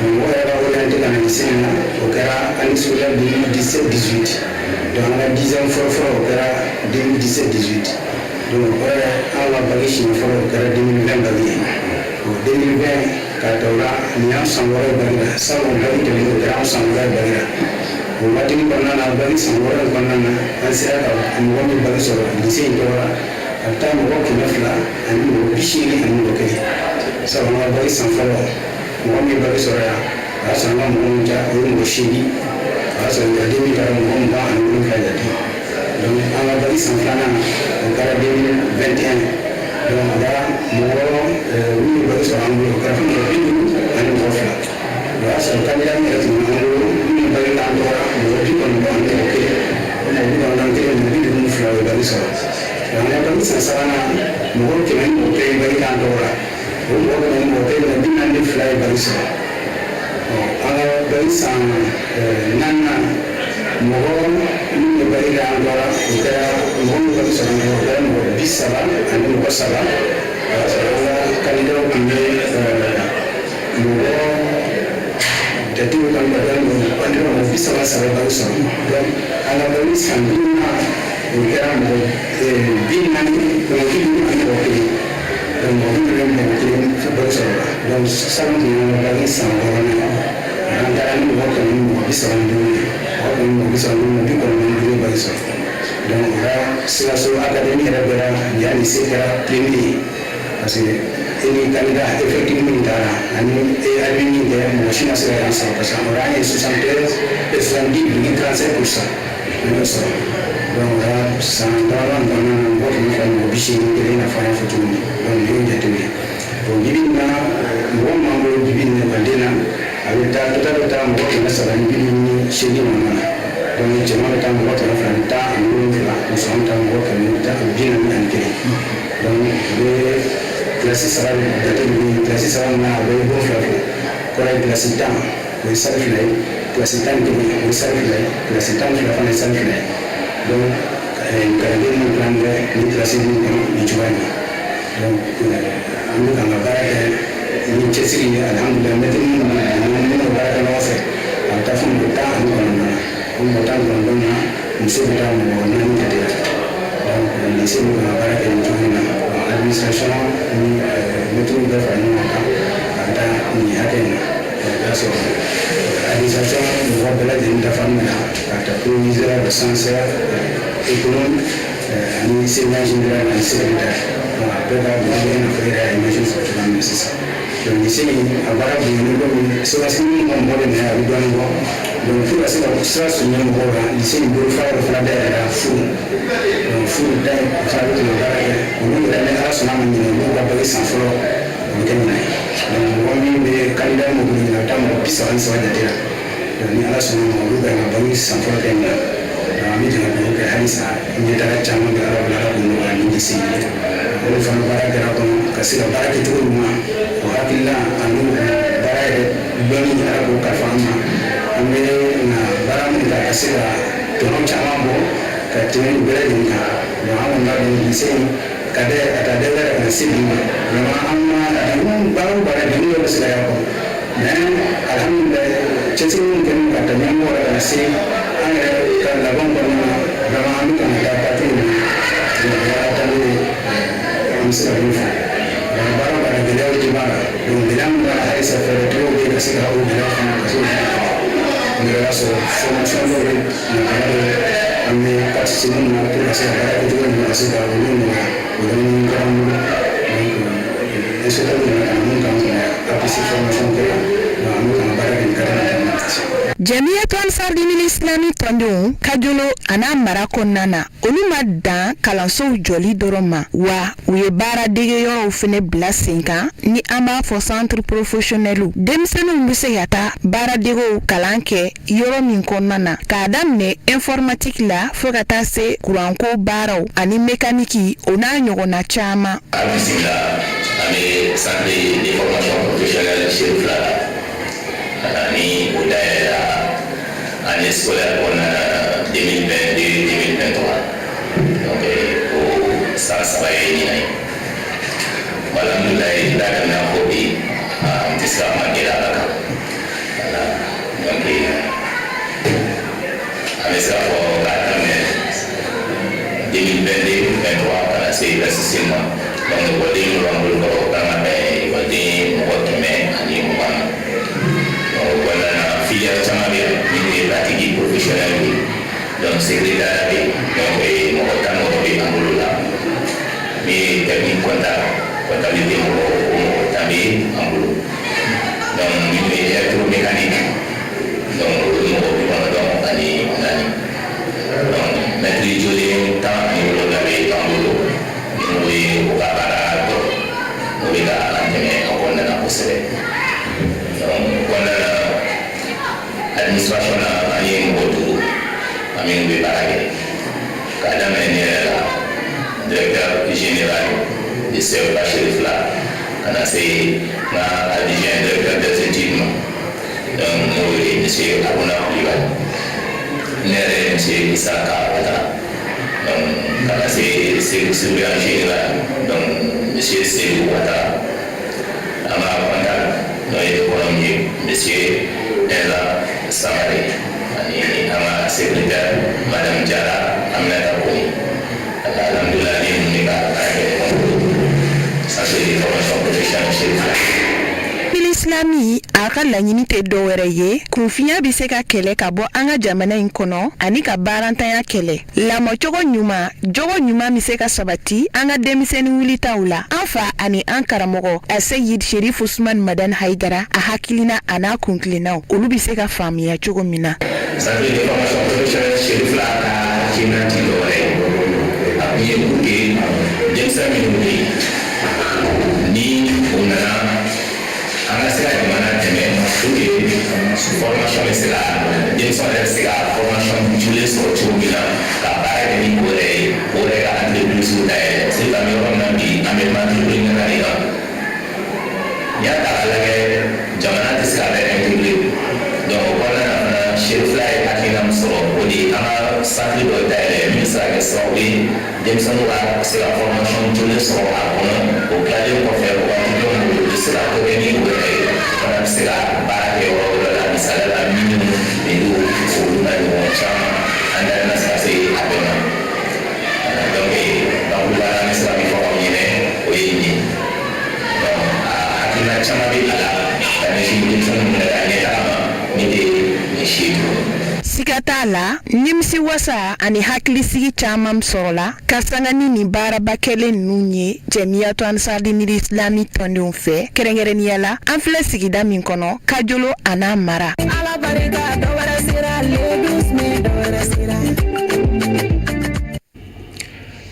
Mɔgɔ yɛrɛ ka orienté ka na lycée in na, o kɛra année scolaire 2017-18. Donc an ka dixième fɔlɔ fɔlɔ, o kɛra 2017-18. Donc o kɔrɔ ye, an ka bac siɲɛ fɔlɔ, o kɛra 2020 bac ye. O 2020 ka ta o la, nin y'an san 6 ye bac la. Salon bac tɛmɛnen, o kɛra an san 6 ye bac la. O waatinin kɔnɔna na, bac san 6 in kɔnɔna na, an sera ka mɔgɔ min bac sɔrɔ lycée in tɔgɔ la, a bɛ taa mɔgɔ 281. Sabu an ka bac san fɔlɔ, mɔgɔ min bac sɔrɔ yan, o y'a sɔrɔ an ka mɔgɔ min ja, o ye mɔgɔ 8. O y'a sɔrɔ jate min taara, mɔgɔ 27 jate. Donc an ka bac san filanan, o kɛra 2021. Donc o la, mɔgɔ min ye bac sɔrɔ an bolo, o kɛra fo mɔgɔ 52. O y'a sɔrɔ candidat min yɛrɛ tun bɛ an bolo, min ye bac k'an tɔgɔ la, mɔgɔ 91. O mɔgɔ 91, mɔgɔ 52 o ye bac sɔrɔ. An ka bac san sabanan, mɔgɔ 101 ye bac k'an tɔgɔ la. O mɔgɔ 101 na, 42 ye bac sɔrɔ. An ka bac san naaninan, mɔgɔ minnu ye bac k'an tɔgɔ la, o kɛra mɔgɔ min bac sɔrɔ an tɔgɔ, o kɛra mɔgɔ 33. O y'a sɔrɔ an ka candidat tun bɛ mɔgɔ jatew kɔni ka kɛ mɔgɔ candidat mɔgɔ 33 bac sɔrɔ. Donc an ka bac san duurunan, o kɛra mɔgɔ 40, mɔgɔ 51. Donc mɔgɔ 51 bac sɔrɔ la. Donc salon tun y'an ka bac san wɔɔrɔnan, an taara ni mɔgɔ 135 ye. Mɔgɔ 135, 95 ye bac sɔrɔ. Donc o la, Sikaso académie yɛrɛ bɛra yan, lycée kɛra premier ye, parce que e ni candidat effectif min taara ani e admis min kɛ, mɔgɔ si ma se ka yan sɔrɔ, parce que o la, an ye 73 et 70,37 % an y'o sɔrɔ. Donc o la, san damadɔ kɔnɔna na, mɔgɔ 200 mɔgɔ 81, i n'a fɔ an y'a fɔ cogo min. Donc nin y'o jatew ye. Bon, bibi in na, mɔgɔ min b'an bolo bibi in na ekɔliden na, a bɛ taa total bɛ taa mɔgɔ 358 ɲɔgɔn na. Donc cɛman bɛ taa mɔgɔ 217, musoman bɛ taa mɔgɔ 141. Donc u bɛ kilasi saba jate minɛ. Kilasi saba min na, a bɛ bon fila fila, kɔrɔ ye kilasi 10, o ye salle fila ye, kilasi 11, o ye salle fila ye, kilasi 12 fana ye salle fila ye. Donc kalanden minnu dilan bɛ nin kilasi ninnu kɔnɔ nin cogoya in na. Donc an bɛ k'an ka baara kɛ ni cɛsiri ye, alhamdulilah. Mɛtiri minnu minnu bɛ baara kɛ ɲɔgɔn fɛ, a bɛ taa fo mɔgɔ 19 na. O mɔgɔ 19 na, muso bɛ taa mɔgɔ naani jate la. Donc lycée bɛ ka baara kɛ nin cogo in na. Administration ni mɛtiriw bɛɛ fara ɲɔgɔn kan, a bɛ taa nin hakɛ in na. O b'a sɔrɔ administration mɔgɔ bɛɛ lajɛlen dafa min na, ka taa proviseur, censeur, économe ani surveillant général ani secrétaire. Donc a bɛɛ ka mɔgɔ bɛ i n'a fɔ e yɛrɛ y'a image sɔrɔ cogoya min na sisan. Donc lycée in, a baara bonyana komi SOGAS minnu ka mɔgɔ bɛ na, a bɛ dɔɔnin bɔ. Donc pour ka se ka sira surunya mɔgɔw la, lycée in bolofara dɔ fana dayɛlɛra furu. Donc furu da o fana bɛ tɛmɛ baara kɛ olu yɛrɛ. Ni Ala sɔnna a ma, ɲinɛ olu ka bac san fɔlɔ, o bɛ kɛ ɲinan ye. Donc mɔgɔ min bɛ candidat min bolo ɲinɛ, a bɛ taa mɔgɔ 33 jate la. Donc ni Ala sɔnna a ma, olu ka ka bac san fɔlɔ kɛ ɲinan. Donc an bɛ jɛ ka dugawu kɛ halisa, ɲɛtaga caman bɛ Ala bolo, Ala k'o nɔgɔya ni lycée in ye. Olu fana baara kɛra kɔnɔ ka se ka baara kɛcogo ɲuman, o hakilina ani baara yɛrɛ dɔnni, Ala k'o kalifa an ma. An bɛ na baara min ta ka se ka tɔnɔ caman bɔ ka tɛmɛ nin bɛɛ lajɛlen kan. Donc an kɔni b'a dɔn lycée in ka dɛ ka taa dɛ ka na se bi ma, vraiment an ma degun, baara o baara degun dɔ bɛ se ka y'a kɔnɔ, mais alhamdulilayi, cɛsiri minnu kɛlen don ka ta ɲɛmɔgɔ yɛrɛ ka na se an yɛrɛ ka laban kɔnɔna na, vraiment an bɛ ka taa papiye min na, ala ta ye, an bɛ se ka min fɔ, donc baara o baara gɛlɛyaw tɛ b'a la. Donc gɛlɛya min b'a la, halisa fɛɛrɛtigɛw bɛ yen ka se ka o gɛlɛyaw fana ka se k'o mais o y'a sɔrɔ formation dɔw bɛ na dɔ an bɛ participer minnu na pour ka se ka baara kɛcogo ɲuman ka se ka olu nɔgɔya, o yɔrɔnin kɛra an bolo. Donc inspecteur nana ka na mun k'an kunna APC formation kɛra, donc an bɛ ka baara kɛ nin cadre kɔnɔna na. Jamiyatu Ansar-Dinil Islami tɔndenw Kajolo a n'a mara kɔnɔna na, olu ma dan kalansow jɔli dɔrɔn ma, wa u ye baaradege yɔrɔw fɛnɛ bila sen kan, ni an b'a fɔ centre professionnel. Denmisɛnninw bɛ se ka taa baaradegew kalan kɛ yɔrɔ min kɔnɔna na, k'a daminɛ informatique la fo ka taa se kuranko baaraw ani mécanique, o n'a ɲɔgɔnna caman. A bisimila, an bɛ centre de formation professionnelle Cherifila la, ni o dayɛlɛla année scolaire kɔnɔna na 2022 2023, donc o san 3 ye ɲinan ye. Alhamdulilayi, n'a daminɛ ko bi, an tɛ se ka kuma gɛlɛya la kan. Voilà, donc an bɛ se k'a fɔ k'a daminɛ 2022 23 ka na se 26 ma, donc ekɔliden minnu b'an bolo kɔrɔ, o kan ka bɛn ekɔliden mɔgɔ 120 ma. Donc o kɔnɔna na, filière caman bɛ yan minnu ye pratique professionnelle ye, donc secrétariat bɛ yen, donc mɔgɔ 16 bɛ an bolo la. Min ye technique comptable, comptabilité mɔgɔ, o mɔgɔ 10 bɛ an bolo. Donc minnu ye électromécanique, donc o ye mɔgɔ 94. Donc maître jolen 17 bɛ an bolo, n'o ye u ka baara dɔn, o bɛ ka an dɛmɛ a kɔnɔna na kosɛbɛ. Donc o kɔnɔna na, administration na, an ye mɔgɔ duuru an minnu bɛ baara kɛ, k'a daminɛ ne yɛrɛ la, directeur général de CEPA Cherifila, ka na se n ka adjoint directeur des études ma, donc n'o ye monsieur Haruna Kulibali, ne yɛrɛ ye monsieur Isaka Ouattara, donc ka na se surveillant général, donc monsieur Seydou Ouattara, an ka comptable, n'o ye économe ye, monsieur Enza Samare, ani an ka secrétaire, madame Diarra Aminata Kone. Alhamdulilah, ne ninnu bɛ ka baara kɛ ɲɔgɔn bolo centre de formation professionnelle Cherifila. Islami a ka laɲini tɛ dɔwɛrɛ ye, kunfinya bɛ se ka kɛlɛ ka bɔ an ka jamana in kɔnɔ ani ka baarantanya kɛlɛ. Lamɔcogo ɲuman, jogo ɲuman bɛ se ka sabati an ka denmisɛnnin wulitaw la. An fa ani an karamɔgɔ Aseyid Sherif Usman Madan Haidara, a hakilina a n'a kuntilennaw, olu bɛ se ka faamuya cogo min na. Centre de formation professionnelle Cherifila ka hakilina ti dɔwɛrɛ ye, a kun ye pour que denmisɛn minnu bɛ yen ni u nana, an ka se ka jamana dɛmɛ pour que formation bɛ se ka, denmisɛnw yɛrɛ bɛ se ka formation jolen sɔrɔ cogo min na ka baara kɛ ni o yɛrɛ ye, o yɛrɛ ka entreprise dayɛlɛ. Sisan an bɛ yɔrɔ min na bi, an bɛ entrepreneuriat de kan. N'i y'a ta k'a lajɛ, jamana tɛ se ka bɛɛ intégrer. Donc o kɔnɔna na fana, Cherifila ye hakilina min sɔrɔ, o de ye an ka centre dɔ dayɛlɛ min bɛ se ka kɛ sababu ye denmisɛnninw ka se ka formation jolen sɔrɔ a kɔnɔ. O tilalen kɔfɛ, o waati dɔw u bɛ se ka ko kɛ ni o yɛrɛ ye, o fana bɛ se ka baara kɛ yɔrɔ wɛrɛ la, misaliya la minnu olu olu n'a ɲɔgɔn caman, an da tɛna se ka se a bɛɛ ma. Donc bakuruba la, an bɛ se ka min fɔ aw ɲɛna, o ye nin ye. Donc a hakilina caman bɛ a la ka ɲɛsin denmisɛnninw yɛrɛ ka ɲɛtaga ma min tɛ nin si ye tuguni. Siga t'a la, nimisi wasa ani hakilisigi caman sɔrɔla ka sanga ni nin baaraba kɛlen ninnu ye Jɛmiyatu Ansar-Dinil Islami tɔndenw fɛ, kɛrɛnkɛrɛnnenya la an filɛ sigida min kɔnɔ, Kajolo a n'a mara. Ala barika, dɔ wɛrɛ sera le 12 mai, dɔ wɛrɛ sera.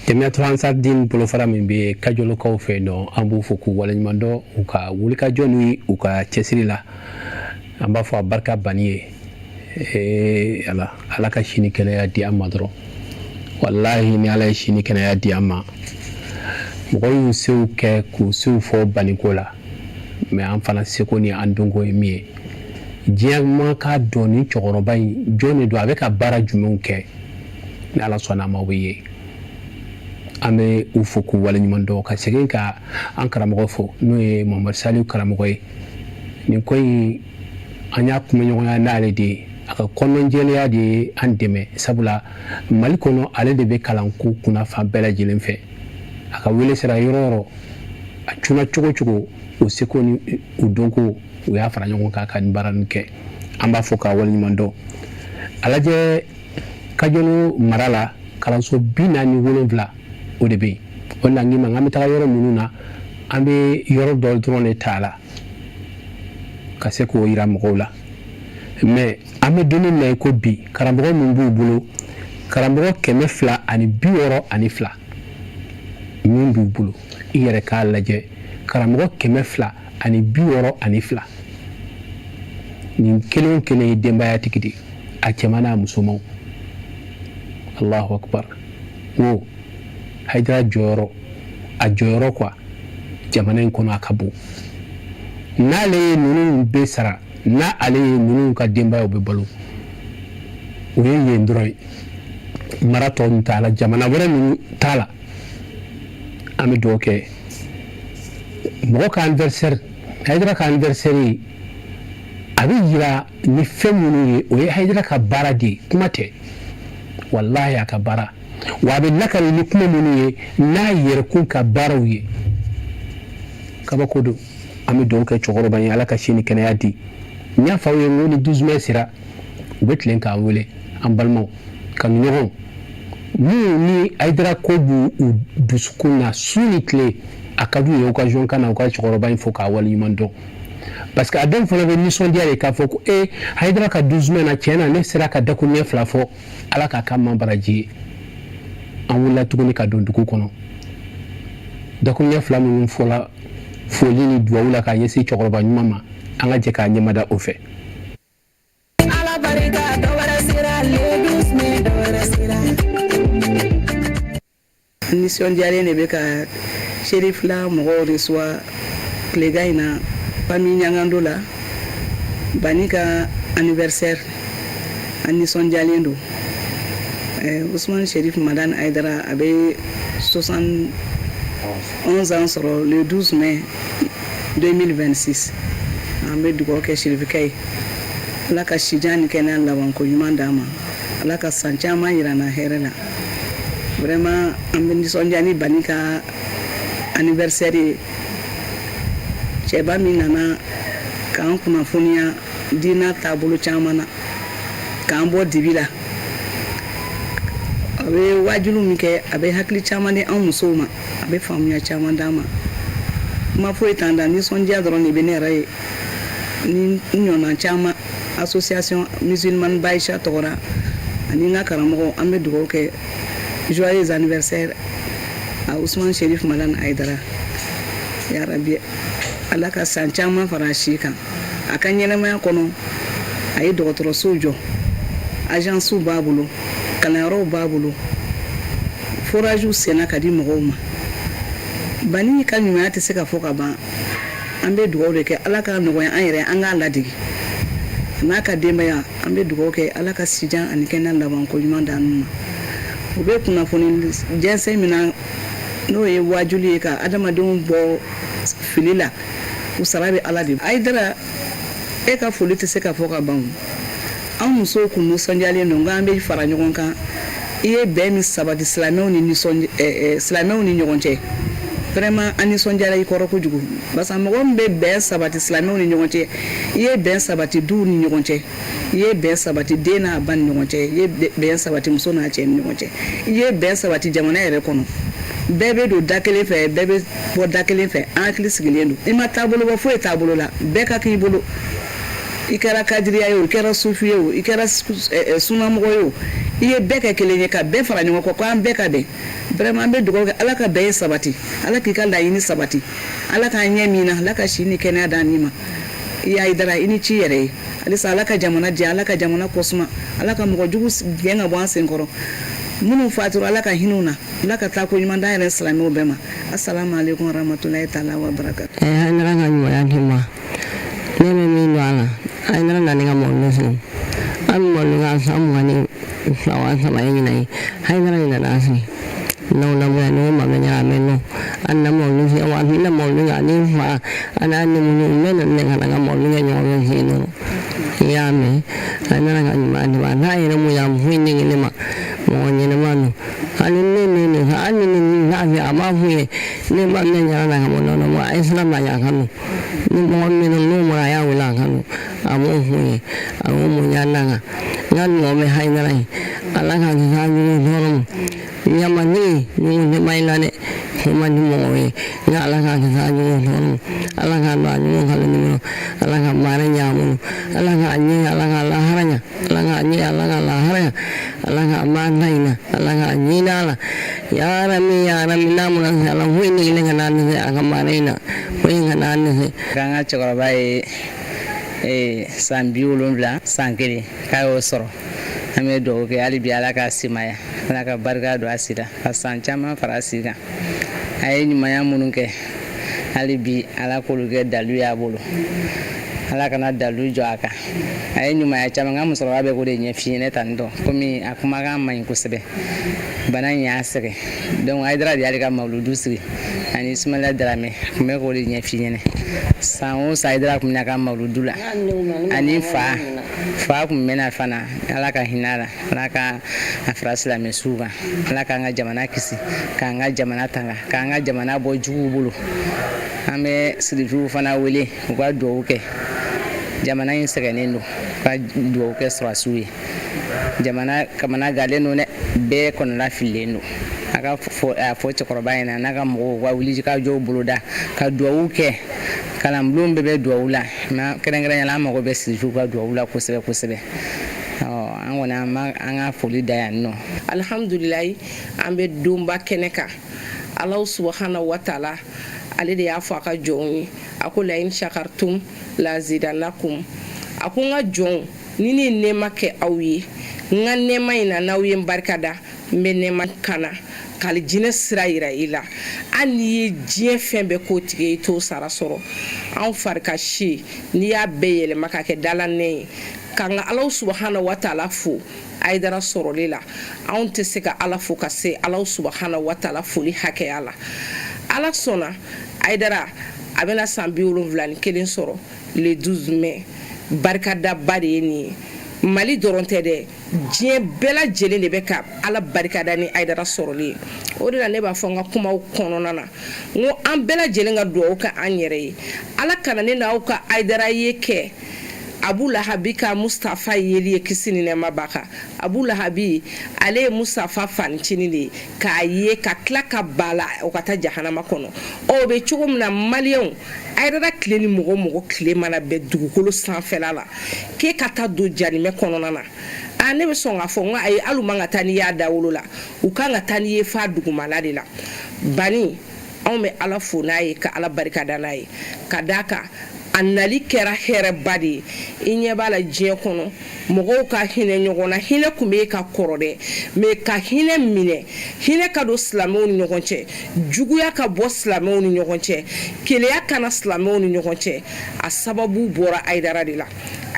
Jamiatu Ansar-Din bolofara min bɛ Kajolokaw fɛ nɔ, an b'u fo k'u waleɲuman dɔn u ka wulikajɔ ni u ka cɛsiri la. An b'a fɔ a barika bani ye. Ee ala, ala ka sini kɛnɛya di an ma dɔrɔn. Walahi, ni ala ye sini kɛnɛya di an ma, mɔgɔw y'u sew kɛ k'u sew fɔ baniko la, mais an fana seko ni an donko ye min ye. Diɲɛ ma k'a dɔn ni cɛkɔrɔba in jɔn de don, a bɛ ka baara jumɛnw kɛ. Ni Ala sɔnna a ma, o bɛ ye. An bɛ u fo k'u waleɲuman dɔn, ka segin ka an karamɔgɔ fo, n'o ye Mamadu Saliu karamɔgɔ ye. Nin ko in, an y'a kumaɲɔgɔnya n'ale de ye. A ka kɔnɔnjɛlenya de ye an dɛmɛ, sabula Mali kɔnɔ, ale de bɛ kalanko kunna fan bɛɛ lajɛlen fɛ. A ka wele sera yɔrɔ o yɔrɔ, a cunna cogo cogo, o seko ni u dɔnko, u y'a fara ɲɔgɔn kan ka nin baara nin kɛ. An b'a fɔ k'a waleɲuman dɔn. A lajɛ, Kajolo mara la, kalanso 47, o de bɛ yen. O de la n k'i ma an bɛ taga yɔrɔ minnu na, an bɛ yɔrɔ dɔ dɔrɔn de ta a la ka se k'o yira mɔgɔw la. Mais an bɛ don min na i ko bi, karamɔgɔ min b'u bolo, karamɔgɔ 262 min b'u bolo, i yɛrɛ k'a lajɛ, karamɔgɔ 262. Nin kelen o kelen ye denbayatigi de ye, a cɛman n'a musomanw. Allahu akbar! Wo Hayidara jɔyɔrɔ, a jɔyɔrɔ quoi, jamana in kɔnɔ, a ka bon. N'ale ye ninnu bɛɛ sara, n'a ale ye ninnu ka denbayaw bɛ balo, o ye yen dɔrɔn ye. Mara tɔ ninnu t'a la, jamana wɛrɛ ninnu t'a la. An bɛ dugawu kɛ mɔgɔ ka anniversaire, Hayidara ka anniversaire ye, a bɛ yira ni fɛn minnu ye, o ye Hayidara ka baara de ye. Kuma tɛ, walahi, a ka baara wa, a bɛ lakali ni kuma minnu ye n'a yɛrɛkun ka baaraw ye, kabako don. An bɛ dugawu kɛ cɛkɔrɔba ye, Ala ka si ni kɛnɛya di. N y'a fɔ aw ye n ko ni 12 mai sera, u bɛ tilen k'an wele, an balimaw, kanuɲɔgɔnw minnu ni Hayidara ko b'u u dusukun na su ni tile, a ka d'u ye occasion ka na u ka cɛkɔrɔba in fo k'a waleɲuman dɔn, parce que a dɔw fana bɛ nisɔndiya de k'a fɔ ko e Hayidara ka 12 mai na, tiɲɛ na, ne sera ka dakuruɲɛ fila fɔ. Ala k'a ka ma baraji ye. An wulila tuguni ka don dugu kɔnɔ. Dakuruɲɛ fila minnu fɔla foli ni duwawu la k'a ɲɛsin cɛkɔrɔba ɲuman ma, an ka jɛ k'a ɲɛmada o fɛ. Ala barika, dɔ wɛrɛ sera le 12 mai, dɔ wɛrɛ sera. Nisɔndiyalen de bɛ ka Serifila mɔgɔw reçoit tilegan in na, famille Ɲangando la, Bani ka anniversaire. An nisɔndiyalen don. Usumani Sherif Madani Hayidara, a bɛ 71 ans sɔrɔ le 12 mai 2026. An bɛ dugawu kɛ Sherifkɛ ye, Ala ka sijan ni kɛnɛya labanko ɲuman d'a ma, Ala ka san caman yira an na hɛrɛ la. Vraiment, an bɛ nisɔndiya ni Bani ka anniversaire ye. Cɛba min nana k'an kunnafoniya diinɛ taabolo caman na, k'an bɔ dibi la, a bɛ waajulu min kɛ, a bɛ hakili caman di an musow ma, a bɛ faamuya caman d'an ma. Kuma foyi t'an da, nisɔndiya dɔrɔn de bɛ ne yɛrɛ ye ni n ɲɔgɔnna caman. Association musulmane Baïcha tɔgɔra ani n ka karamɔgɔ, an bɛ dugawu kɛ. Joyeux anniversaire à Ousmane Chérif Madani Haïdara. Ya Rabbi, Ala ka san caman fara a si kan. A ka ɲɛnamaya kɔnɔ, a ye dɔgɔtɔrɔsow jɔ, agencew b'a bolo, kalanyɔrɔw b'a bolo, foragew senna ka di mɔgɔw ma. Bani ka ɲumanya tɛ se ka fɔ ka ban. An bɛ dugawu de kɛ, Ala ka nɔgɔya an yɛrɛ, an k'a ladege a n'a ka denbaya. An bɛ dugawu kɛ, Ala ka sijan ani kɛnɛya labanko ɲuman d'an ma. U bɛ kunnafoni jɛnsɛn min na, n'o ye wajuli ye ka adamadenw bɔ fili la, u sara bɛ Ala de. Hayidara, e ka foli tɛ se ka fɔ ka ban. An musow kun nisɔndiyalen don k'an bɛ fara ɲɔgɔn kan. I ye bɛn min sabati silamɛw ni nisɔn silamɛw ni ɲɔgɔn cɛ, vraiment, an nisɔndiyara i kɔrɔ kojugu, parce que mɔgɔ min bɛ bɛn sabati silamɛw ni ɲɔgɔn cɛ, i ye bɛn sabati duw ni ɲɔgɔn cɛ, i ye bɛn sabati den n'a ba ni ɲɔgɔn cɛ, i ye bɛn sabati muso n'a cɛ ni ɲɔgɔn cɛ, i ye bɛn sabati jamana yɛrɛ kɔnɔ. Bɛɛ bɛ don da kelen fɛ, bɛɛ bɛ bɔ da kelen fɛ, an hakili sigilen don. I ma taabolo bɔ foyi taabolo la, bɛɛ ka k'i bolo. I kɛra kadiriya ye o, i kɛra sufi ye o, i kɛra sunamɔgɔ ye o, i ye bɛɛ kɛ kelen ye ka bɛɛ fara ɲɔgɔn kan ko an bɛɛ ka bɛn. Vraiment, an bɛ dugawu kɛ, Ala ka bɛn sabati, Ala k'i ka laɲini sabati, Ala k'an ɲɛ min na, Ala ka si ni kɛnɛya d'an ni ma. I Hayidara, i ni ci yɛrɛ ye. Halisa Ala ka jamana diya, Ala ka jamana kɔsuma, Ala ka mɔgɔ jugu gɛn ka bɔ an senkɔrɔ. Minnu fatura, Ala ka hinɛ u na, Ala ka taa ko ɲuman d'an yɛrɛ silamɛw bɛɛ ma. Assalamu alaikum warahmatullahi taala wa barakatuh. Hayidara ka ɲumanya di ma, ne bɛ min dɔn a la. Hayidara nana ne ka mawuludu sigi. An bɛ mawuludu kɛ san 22 wa 3 ye ɲinan ye. Hayidara de nana a sigi. N'aw lamɔya ni ko Mamɛ ɲaga a mɛn nɔ. An na mawuludu sigi waati na mawuludu kɛ ani n fa ani an denmuso bɛɛ nana ne ka na ka mawuludu kɛ ɲɔgɔn fɛ sigi nɔ. I y'a mɛn Hayidara ka ɲuman tɛmɛ a t'a yɛrɛ mun yan foyi nege ne ma mɔgɔ ɲɛnama don hali ne ne ne hali ni ne t'a fɛ a b'a f'u ye ne Mamɛ ɲaga na ka bɔ nɔnɔ ma a ye sira bila a kan ni mɔgɔ min n'o mara a y'a wele a kan a b'o f'u ye a b'o mun ya na kan n ka dugawu bɛ Hayidara ye Ala k'a kisi a jugu tɔɔrɔ ma ɲamatigi jugu tɛ ban i la dɛ ko man di mɔgɔw ye nka Ala k'a kisi a jugu tɔɔrɔ ma Ala k'a don a jugu kalo nimoro Ala ka baara ɲɛ a bolo Ala k'a ɲɛ Ala k'a lahara ɲɛ Ala k'a ɲɛ Ala k'a lahara ɲɛ Ala k'a ban ta in na Ala k'a ɲini a la yarabi yarabi n'a mɔra se Ala foyi nege kana dɛsɛ a ka baara in na foyi kana dɛsɛ. K'an ka cɛkɔrɔba ye san 70 san kelen k'a y'o sɔrɔ. An bɛ dugawu kɛ hali bi Ala k'a simaya Ala ka barika don a si la ka san caman fara a si kan. A ye ɲumanya minnu kɛ hali bi Ala k'olu kɛ dalu y'a bolo Ala kana dalu jɔ a kan. A ye ɲumanya caman kɛ, an musokɔrɔba bɛ k'o de ɲɛf'i ɲɛna tantɔ komi a kumakan man ɲi kosɛbɛ bana in y'a sɛgɛn donc Hayidara de y'ale ka mawuludu sigi ani Ismaila Daramɛ a tun bɛ k'o de ɲɛf'i ɲɛna san o san Hayidara tun bɛ na a ka mawuludu la ani fa fa tun bɛ na fana Ala ka hinɛ a la Ala ka a fara silamɛ suw kan Ala k'an ka jamana kisi k'an ka jamana tanga k'an ka jamana bɔ juguw bolo an bɛ sirifiw fana wele u ka dugawu kɛ jamana in sɛgɛnnen don u ka dugawu kɛ sɔrɔdasiw ye jamana kamana galen don dɛ bɛɛ kɔnɔna fililen don a ka a fɔ cɛkɔrɔba ɲɛna n'a ka mɔgɔw ka wuli ka jɔw boloda ka dugawu kɛ kalanbulon bɛɛ bɛ dugawu la mais kɛrɛnkɛrɛnnenya la an mago bɛ sirifiw ka dugawu la kosɛbɛ kosɛbɛ an kɔni an b'an ka foli da yan nɔ. Alihamudulilayi an bɛ donba kɛnɛ kan Alahu subahana wa taala ale de y'a fɔ a ka jɔnw ye a ko la in shakartum la zidanakum a ko n ka jɔnw ni ne ye nɛɛma kɛ aw ye n ka nɛɛma in na n'aw ye n barika da n bɛ nɛɛma kana ka alijinɛ sira yira i la hali n'i ye diɲɛ fɛn bɛɛ k'o tigi ye i t'o sara sɔrɔ anw farikasi n'i y'a bɛɛ yɛlɛma ka kɛ dalanɛ ye k'an ka Alahu subahana wa taala fo Hayidara sɔrɔli la anw tɛ se ka Ala fo ka se Alahu subahana wa taala foli hakɛya la Ala sɔnna Hayidara a bɛna san 71 sɔrɔ le 12 mai barikadaba de ye nin ye Mali dɔrɔn tɛ dɛ diɲɛ bɛɛ lajɛlen de bɛ ka Ala barikada ni Hayidara sɔrɔli ye o de la ne b'a fɔ n ka kumaw kɔnɔna na n ko an bɛɛ lajɛlen ka dugawu kɛ an yɛrɛ ye Ala kana ne n'aw ka Hayidara ye kɛ Abu Lahabi ka Mustafa yeli ye kisi ni nɛɛma b'a kan Abu Lahabi ale ye Mustafa fanicinin de ye k'a ye ka tila ka ban a la o ka taa jahanama kɔnɔ o bɛ cogo min na maliyɛnw Hayidara tile ni mɔgɔ o mɔgɔ tile mana bɛn dugukolo sanfɛla la k'e ka taa don janimɛ kɔnɔna na a ne bɛ sɔn k'a fɔ n ko ayi hali u man ka taa n'i y'a dawolo la u kan ka taa n'i ye f'a dugumala de la bani anw bɛ Ala fo n'a ye ka Ala barika da n'a ye ka d'a kan a nali kɛra hɛrɛba de ye i ɲɛ b'a la diɲɛ kɔnɔ mɔgɔw ka hinɛ ɲɔgɔn na hinɛ tun bɛ ka kɔrɔ dɛ mais ka hinɛ minɛ hinɛ ka don silamɛw ni ɲɔgɔn cɛ juguya ka bɔ silamɛw ni ɲɔgɔn cɛ keleya ka na silamɛw ni ɲɔgɔn cɛ a sababu bɔra Hayidara de la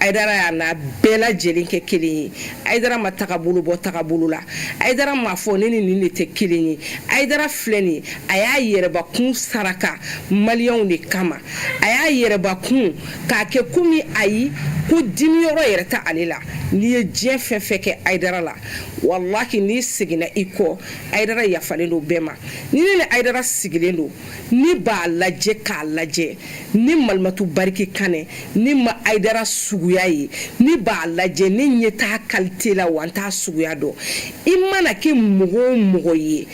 Hayidara y'a n'a bɛɛ lajɛlen kɛ kelen ye Hayidara ma tagabolo bɔ tagabolo la Hayidara m'a fɔ ne ni nin de tɛ kelen ye Hayidara filɛ nin ye a y'a yɛrɛbakun saraka maliyɛnw de kama a y'a yɛrɛbakun k'a kɛ komi ayi ko dimiyɔrɔ yɛrɛ tɛ ale la n'i ye diɲɛ fɛn fɛn kɛ Hayidara la walahi n'i seginna i kɔ Hayidara yafalen don bɛɛ ma ni ne ni Hayidara sigilen don ne b'a lajɛ k'a lajɛ ne Malimatu Bariki Kanɛ ne ma Hayidara suguya ye ne b'a lajɛ ne ɲɛ t'a qualité la wa n t'a suguya dɔn i mana kɛ mɔgɔ o mɔgɔ ye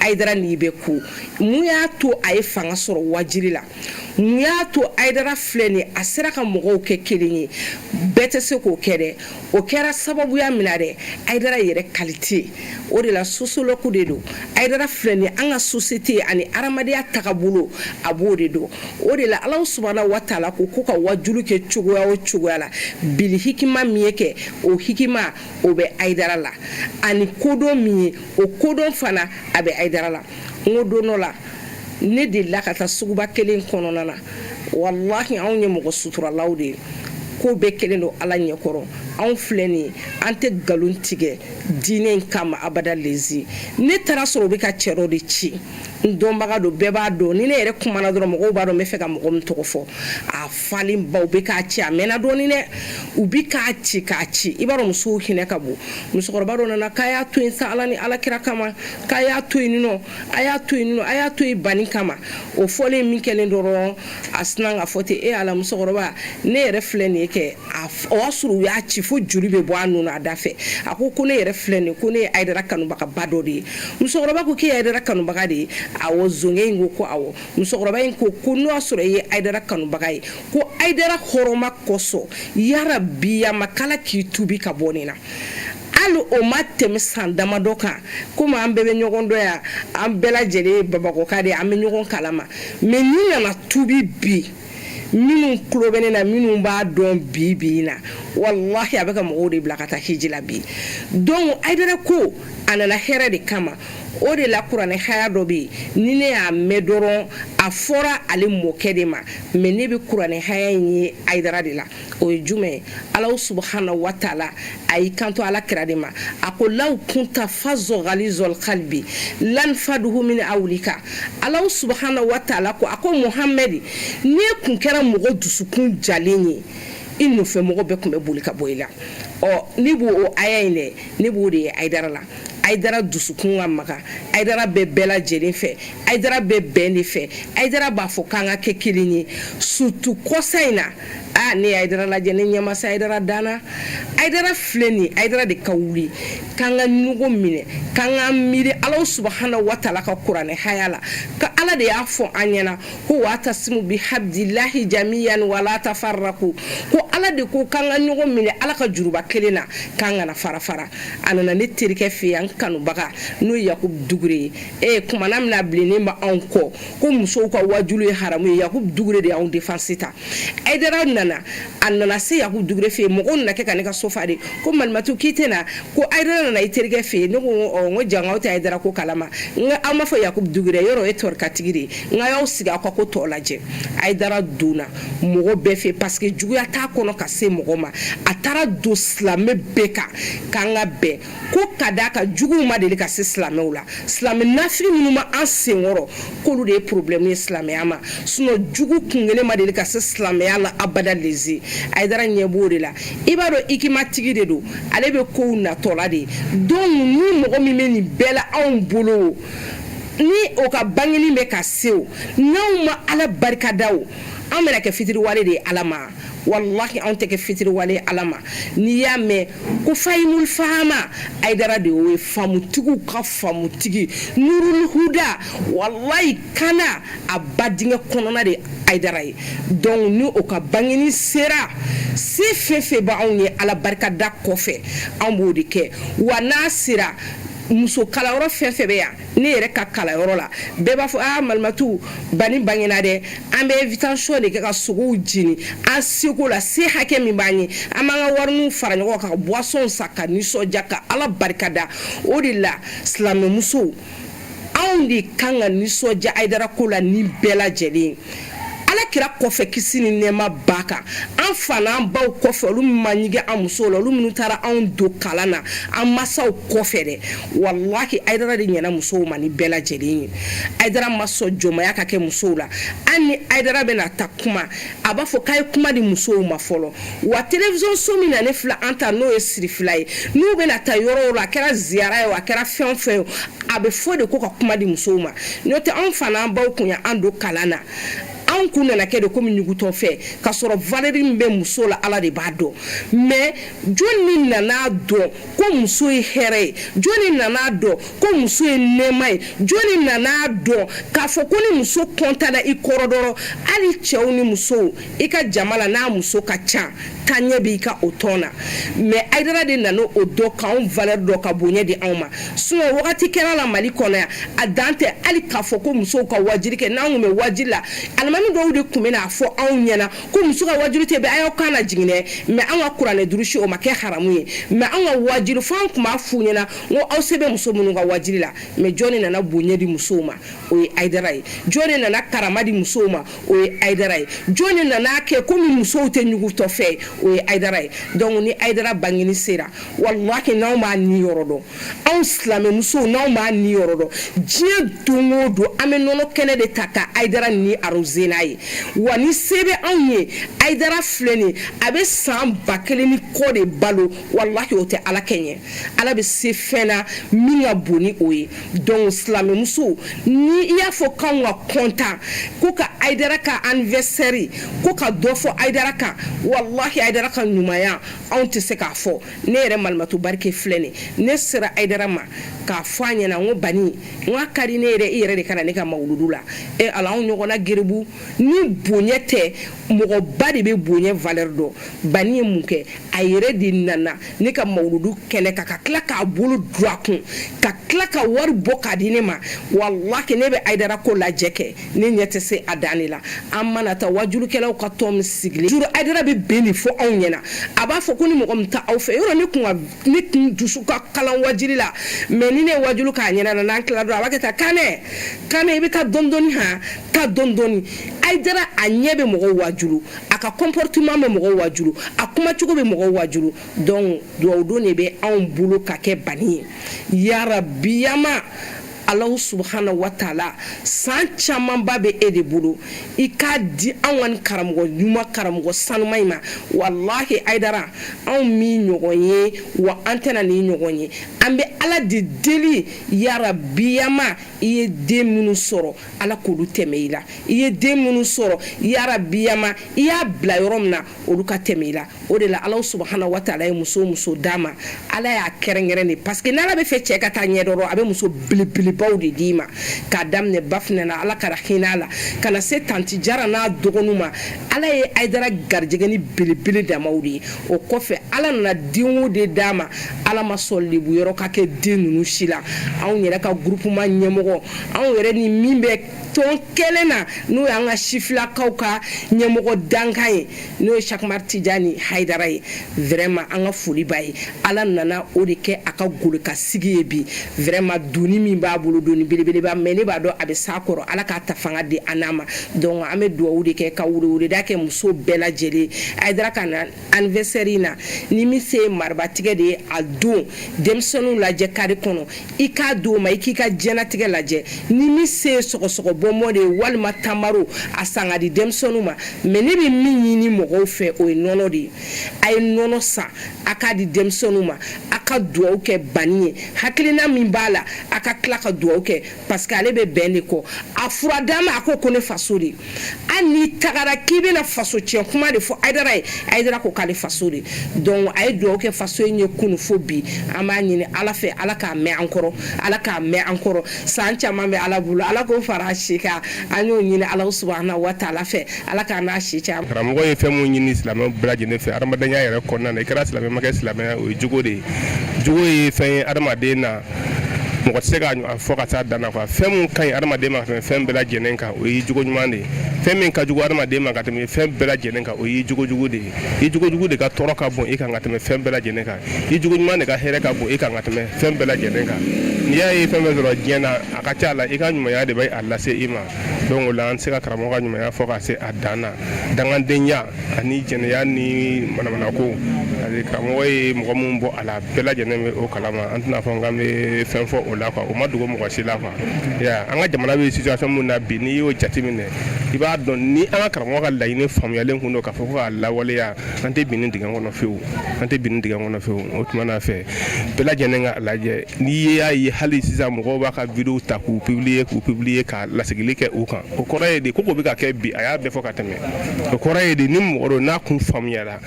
Hayidara n'i bɛ ko mun y'a to a ye fanga sɔrɔ wajiri la mun y'a to Hayidara filɛ nin a sera ka mɔgɔw kɛ kelen ye bɛɛ tɛ se k'o kɛ dɛ o kɛra sababuya min na dɛ Hayidara yɛrɛ qualité o de la sociologue de don Hayidara filɛ nin an ka société ani hadamadenya tagabolo a b'o de dɔn o de la Alahu subahana wa taala ko ko ka wajulu kɛ cogoya o cogoya la bili hikima min ye kɛ o hikima o bɛ Hayidara la ani kodɔn min ye o kodɔn fana a bɛ Hayidara la n ko don dɔ la ne delila ka taa suguba kelen kɔnɔna na walahi anw ye mɔgɔ suturalaw de ye Ko bɛɛ kelen don Ala ɲɛkɔrɔ. Anw filɛ nin ye, an tɛ nkalon tigɛ diinɛ in kama abada. Lezi, ne taara sɔrɔ u bɛ ka cɛ dɔ de ci. N dɔnbaga don, bɛɛ b'a dɔn. Ni ne yɛrɛ kumana dɔrɔn, mɔgɔw b'a dɔn n bɛ fɛ ka mɔgɔ min tɔgɔ fɔ. A falen ba, u bɛ k'a ci, a mɛnna dɔɔni dɛ. U bɛ k'a ci, k'a ci. I b'a dɔn, musow hinɛ ka bon. Musokɔrɔba dɔ nana k'a y'a to yen sa, Ala ni Ala kira kama, k'a y'a to yen nɔ, a y'a to yen nɔ, a y'a to yen banni kama. O fɔlen min kɛlen dɔrɔn, a sina ka fɔ ten: "E Ala, musokɔrɔba, ne yɛrɛ filɛ nin ye kɛ." O y'a sɔrɔ u y'a ci fo joli bɛ bɔ a nun a da fɛ. A ko ko ne yɛrɛ filɛ nin, ko ne ye Hayidara kanubagaba dɔ de ye. Musokɔrɔba ko k'e ye Hayidara kanubaga de ye? Awɔ. Zonkɛ in ko ko awɔ. Musokɔrɔba in ko ko n'o y'a sɔrɔ i ye Hayidara kanubaga ye, ko Hayidara hɔrɔma kosɔn, yarabi a ma k'Ala k'i tubi ka bɔ nin na. Hali o ma tɛmɛ san damadɔ kan, komi an bɛɛ bɛ ɲɔgɔn dɔn yan, an bɛɛ lajɛlen ye Bamakɔka de ye, an bɛ ɲɔgɔn kalama. Mais ni nana tubi bi, minnu tulo bɛ ne na, minnu b'a dɔn bi bi in na, walahi, a bɛ ka mɔgɔw de bila ka taa hiji la bi. Donc Hayidara ko a nana hɛrɛ de kama. O de la, kuranɛ haya dɔ bɛ yen, ni ne y'a mɛn dɔrɔn, a fɔra ale mɔkɛ de ma, mais ne bɛ kuranɛ haya in ye Hayidara de la. O ye jumɛn ye? Ala subahana wa taala a y'i kanto Ala kira de ma, a ko: "Law kunta fazzan galizal kalbi lanfadu min hawlika." Ala subahana wa taala ko, a ko: "Muhamɛdi, n'e kun kɛra mɔgɔ dusukun jalen ye, i nɔfɛ mɔgɔ bɛɛ tun bɛ boli ka bɔ i la." Ɔ, ne b'o o aya in dɛ, ne b'o de ye Hayidara la. Hayidara dusukun ka maga, Hayidara bɛ bɛɛ lajɛlen fɛ, Hayidara bɛ bɛn de fɛ, Hayidara b'a fɔ k'an ka kɛ kelen ye, surtout kɔsa in na. Aa, ne ye Hayidara lajɛ, ne ɲɛ ma se Hayidara dan na. Hayidara filɛ nin ye, Hayidara de ka wuli k'an ka ɲɔgɔn minɛ, k'an ka miiri Ala subahana wa taala ka kuranɛ haya la, ka Ala de y'a fɔ an ɲɛna ko: "Watasimu bi hablilahi jamiyan wala tafarraku." Ko Ala de ko k'an ka ɲɔgɔn minɛ Ala ka juruba kelen na, k'an kana fara fara. A nana ne terikɛ fɛ yan, kanubaga, n'o ye Yakubu Dugure ye. Ee, kumana min na bilennen bɛ anw kɔ ko musow ka wajulu ye haramu ye, Yakubu Dugure de y'anw défense ta. Hayidara nana, a nana se Yakubu Dugure fɛ yen. Mɔgɔw nana kɛ ka ne ka so fa de, ko Malimatu, k'i tɛ na, ko Hayidara nana i terikɛ fɛ yen. Ne ko ɔ, n ko jango aw tɛ Hayidara ko kalama. N ko aw ma fɔ Yakubu Dugure yɔrɔ, o ye tɔrikatigi de ye. N ka y'aw sigi, aw ka ko tɔ lajɛ. Hayidara donna mɔgɔ bɛɛ fɛ, parce que juguya t'a kɔnɔ ka se mɔgɔ ma. A taara don silamɛ bɛɛ kan, k'an ka bɛn ko ka d'a kan juguw ma deli ka se silamɛw la. Silamɛ nafiri minnu ma an senkɔrɔ, k'olu de ye problème ye silamɛya ma. Sinon jugu kun kelen ma deli ka se silamɛya la abada. Lezi, Hayidara ɲɛ b'o de la. I b'a dɔn, ikimatigi de don, ale bɛ kow natɔla de ye. Donc ni mɔgɔ min bɛ nin bɛɛ la anw bolo, ni o ka bangeni bɛ ka se, o n'anw ma Ala barikada, o an bɛna kɛ fitiriwale de ye Ala ma. Walahi, anw tɛ kɛ fitiriwale Ala ma. N'i y'a mɛn ko fahimul fahama, Hayidara de y'o ye, faamutigiw ka faamutigi, nurul huda. Walahi, kana a ba dingɛ kɔnɔna de Hayidara ye. Donc ni o ka bangeni sera, se fɛn fɛn b'anw ye Ala barikada kɔfɛ, anw b'o de kɛ. Wa n'a sera muso kalanyɔrɔ fɛn fɛn bɛ yan, ne yɛrɛ ka kalanyɔrɔ la, bɛɛ b'a fɔ: "Aa, Malimatu, bani bangena dɛ." An bɛ invitation de kɛ ka sogow jeni an seko la, se hakɛ min b'an ye, an b'an ka wariniw fara ɲɔgɔn kan ka boisson san ka nisɔndiya ka Ala barikada. O de la, silamɛmusow, anw de kan ka nisɔndiya Hayidara ko la ni bɛɛ lajɛlen. Ala kira kɔfɛ, kisi ni nɛɛma ba kan, an fa n'an baw kɔfɛ, olu min ma ɲigin an musow la, olu minnu taara anw don kalan na, an masaw kɔfɛ dɛ, walahi, Hayidara de ɲɛna musow ma ni bɛɛ lajɛlen ye. Hayidara ma sɔn jɔnmaya ka kɛ musow la. Hali ni Hayidara bɛna ta kuma, a b'a fɔ k'a ye kuma di musow ma fɔlɔ. Wa télévision so min na ne filɛ, an ta n'o ye sirifila ye, n'u bɛna taa yɔrɔ o yɔrɔ, a kɛra ziyara ye o, a kɛra fɛn o fɛn ye, a bɛ fɔ de ko ka kuma di musow ma. N'o tɛ, anw fa n'an baw kun y'an don kalan na, anw kun nana kɛ de komi ɲugutɔ fɛ, k'a sɔrɔ valeur min bɛ muso la, Ala de b'a dɔn. Mais jɔnni nana dɔn ko muso ye hɛrɛ ye? Jɔnni nana dɔn ko muso ye nɛɛma ye? Jɔnni nana dɔn k'a fɔ ko ni muso kɔntana i kɔrɔ dɔrɔn, hali cɛw ni musow, i ka jama la, n'a muso ka ca, taaɲɛ b'i ka o tɔn na? Mais Hayidara de nana o dɔn k'anw valeur dɔn, ka bonya di anw ma. Sinon wagati kɛra la Mali kɔnɔ yan, a dan tɛ hali k'a fɔ ko musow ka wajuli kɛ. N'an kun bɛ wajuli la, alimami Alimami dɔw de tun bɛna a fɔ anw ɲɛna ko muso ka wajulu tɛ bɛn, a y'aw kan lajigin dɛ, mais anw ka kuranɛ durusi o ma kɛ haramu ye, mais anw ka wajulu fo an tun b'a f'u ɲɛna n ko aw se bɛ muso minnu ka wajuli la. Mais jɔn de nana bonya di musow ma? O ye Hayidara ye. Jɔn de nana karama di musow ma? O ye Hayidara ye. Jɔn de nana kɛ komi musow tɛ ɲugutɔ fɛ? O ye Hayidara ye. Donc ni Hayidara bangeni sera, walahi n'anw b'a ni yɔrɔ dɔn, anw silamɛmusow n'anw b'a ni yɔrɔ dɔn, diɲɛ don o don an bɛ nɔnɔ kɛnɛ de ta ka Hayidara ni arroser n'a ye. Wa ni se bɛ anw ye, Hayidara filɛ nin, a bɛ san 1000 ni kɔ de balo. Walahi o tɛ Ala kɛɲɛ, Ala bɛ se fɛn na min ka bon ni o ye. Donc silamɛmuso, ni i y'a fɔ k'anw ka content ko ka Hayidara ka anniversaire, ko ka dɔ fɔ Hayidara kan, walahi Hayidara ka ɲumanya anw tɛ se k'a fɔ. Ne yɛrɛ Malimatu Barike filɛ nin, ne sera Hayidara ma k'a fɔ a ɲɛna n ko bani, n k'a ka di ne yɛrɛ i yɛrɛ de ka na ne ka mawuludu la. E Ala, anw ɲɔgɔnna geribu ni bonya tɛ, mɔgɔba de bɛ bonya valeur dɔn. Bani ye mun kɛ? A yɛrɛ de nana ne ka mawuludu kɛnɛ kan, ka tila k'a bolo don a kun, ka tila ka wari bɔ k'a di ne ma. Walahi ne bɛ Hayidara ko lajɛ kɛ, ne ɲɛ tɛ se a dan de la. An mana taa wajulukɛlaw ka tɔn min sigilen juru, Hayidara bɛ bɛn nin fɔ anw ɲɛna. A b'a fɔ ko ni mɔgɔ min taa aw fɛ yɔrɔ, ne kun ka ne kun dusu ka kalan wajuli la, mais ni ne ye wajulu k'a ɲɛna na, n'an tila dɔrɔn a b'a kɛ tan, Kanɛ, Kanɛ, i bɛ taa dɔɔni dɔɔni, han, taa dɔɔni dɔɔni. Hayidara a ɲɛ bɛ mɔgɔw wajulu, a ka comportement bɛ mɔgɔw wajulu, a kumacogo bɛ mɔgɔw wajulu. Donc duwawu don de bɛ anw bolo ka kɛ bani ye. Yarabiyama, Alahu subahana wa taala, san camanba bɛ e de bolo, i k'a di anw ka nin karamɔgɔ ɲuman, karamɔgɔ sanuma in ma. Walahi Hayidara, anw m'i ɲɔgɔn ye, wa an tɛna n'i ɲɔgɔn ye. An bɛ Ala de deli, yarabiyama, i ye den minnu sɔrɔ, Ala k'olu tɛmɛ i la. I ye den minnu sɔrɔ, yarabiyama, i y'a bila yɔrɔ min na, olu ka tɛmɛ i la. O de la Ala subahana wa taala ye muso muso d'a ma, Ala y'a kɛrɛnkɛrɛn de, parce que n'Ala bɛ fɛ cɛ ka taa ɲɛ dɔrɔn, a bɛ muso belebelebaw de d'i ma, k'a daminɛ Bafinɛ na, Ala ka hinɛ a la, ka na se tanti Jara n'a dɔgɔninw ma. Ala ye Hayidara garijɛgɛ ni belebele damaw de ye. O kɔfɛ, Ala nana den o de d'a ma, Ala ma sɔn lebu yɔrɔ ka kɛ den ninnu si la. Anw yɛrɛ ka groupement ɲɛmɔgɔ, anw yɛrɛ ni min bɛ tɔn kelen na, n'o y'an ka sifilakaw ka ɲɛmɔgɔ dankan ye, n'o ye Sakumari Tijani Hayidara ye, vraiment an ka foli b'a ye. Ala nana o de kɛ a ka goloka sigi ye bi. Vraiment doni min b'a bolo, doni belebeleba, mais ne b'a dɔn a bɛ s'a kɔrɔ. Ala k'a ta fanga di an n'a ma. Donc an bɛ dugawu de kɛ ka weleweleda kɛ muso bɛɛ lajɛlen Hayidara ka na anniversaire in na. Ni min se ye maribatigɛ de ye, a don denmisɛnninw lajɛ carré kɔnɔ, i k'a d'o ma, i k'i ka diɲɛnatigɛ lajɛ. Ni min se ye sɔgɔsɔgɔ bɔnbɔn de ye walima tamaro, a san ka di denmisɛnninw ma. Mais ne bɛ min ɲini mɔgɔw fɛ, o ye nɔnɔ de ye. A ye nɔnɔ san, a k'a di denmisɛnninw ma, a ka dugawu kɛ bani ye. Hakilina min b'a la, a ka tila ka dugawu kɛ, parce que ale bɛ bɛn de kɔ. A fura d'a ma, a ko ko ne faso de. Hali n'i tagara k'i bɛna faso tiɲɛ kuma de fɔ Hayidara ye, Hayidara ko k'ale faso de. Donc a ye dugawu kɛ faso in ye kunun fo bi. An b'a ɲini Ala fɛ, Ala k'a mɛn an kɔrɔ, Ala k'a mɛn an kɔrɔ. San caman bɛ Ala bolo, Ala k'o fara a si kan. An y'o ɲini Ala subahana wa taala fɛ, Ala k'a n'a si caya. Karamɔgɔ ye fɛn mun ɲini silamɛw bɛɛ lajɛlen fɛ adamadenya yɛrɛ kɔnɔna na, i kɛra silamɛ ma kɛ silamɛya, o ye jogo de ye. Jogo ye fɛn ye adamaden na, mɔgɔ tɛ se k'a fɔ ka taa dan na quoi. Fɛn mun ka ɲi adamaden ma ka tɛmɛ fɛn bɛɛ lajɛlen kan, o ye jogo ɲuman de ye. Fɛn min ka jugu adamaden ma ka tɛmɛ fɛn bɛɛ lajɛlen kan, o ye jogo jugu de ye. I jogo jugu de ka tɔɔrɔ ka bon i kan ka tɛmɛ fɛn bɛɛ lajɛlen kan. I jogo ɲuman de ka hɛrɛ ka bon i kan ka tɛmɛ fɛn bɛɛ lajɛlen kan. N'i y'a ye fɛn fɛn sɔrɔ diɲɛ na, a ka ca la i ka ɲumanya de bɛ a lase i ma. Donc o la an tɛ se ka karamɔgɔ ka ɲumanya fɔ ka se a dan na. Dangadenya ani jɛnɛya ni manamanako, karamɔgɔ ye mɔgɔ min bɔ a la, bɛɛ lajɛlen bɛ o kalama. An tɛna fɔ k'an bɛ fɛn fɔ o la quoi, o ma dogo mɔgɔ si la quoi. An ka jamana bɛ situation min na bi, n'i y'o jateminɛ, i b'a dɔn ni an ka karamɔgɔ ka laɲini faamuyalen kun don k'a fɔ ko k'a lawaleya, an tɛ bin nin dingɛ kɔnɔ fiyewu, an tɛ bin nin dingɛ kɔnɔ fiyewu. O tuma na fɛ bɛɛ lajɛlen ka lajɛ, n'i y'a ye hali sisan mɔgɔw b'a ka vidéo ta k'u publier, k'u publier, ka lasigili kɛ u kan, o kɔrɔ ye de ko ko bɛ ka kɛ bi, a y'a bɛɛ fɔ ka tɛmɛ. O kɔrɔ ye de ni mɔgɔ dɔ n'a kun faamuyara,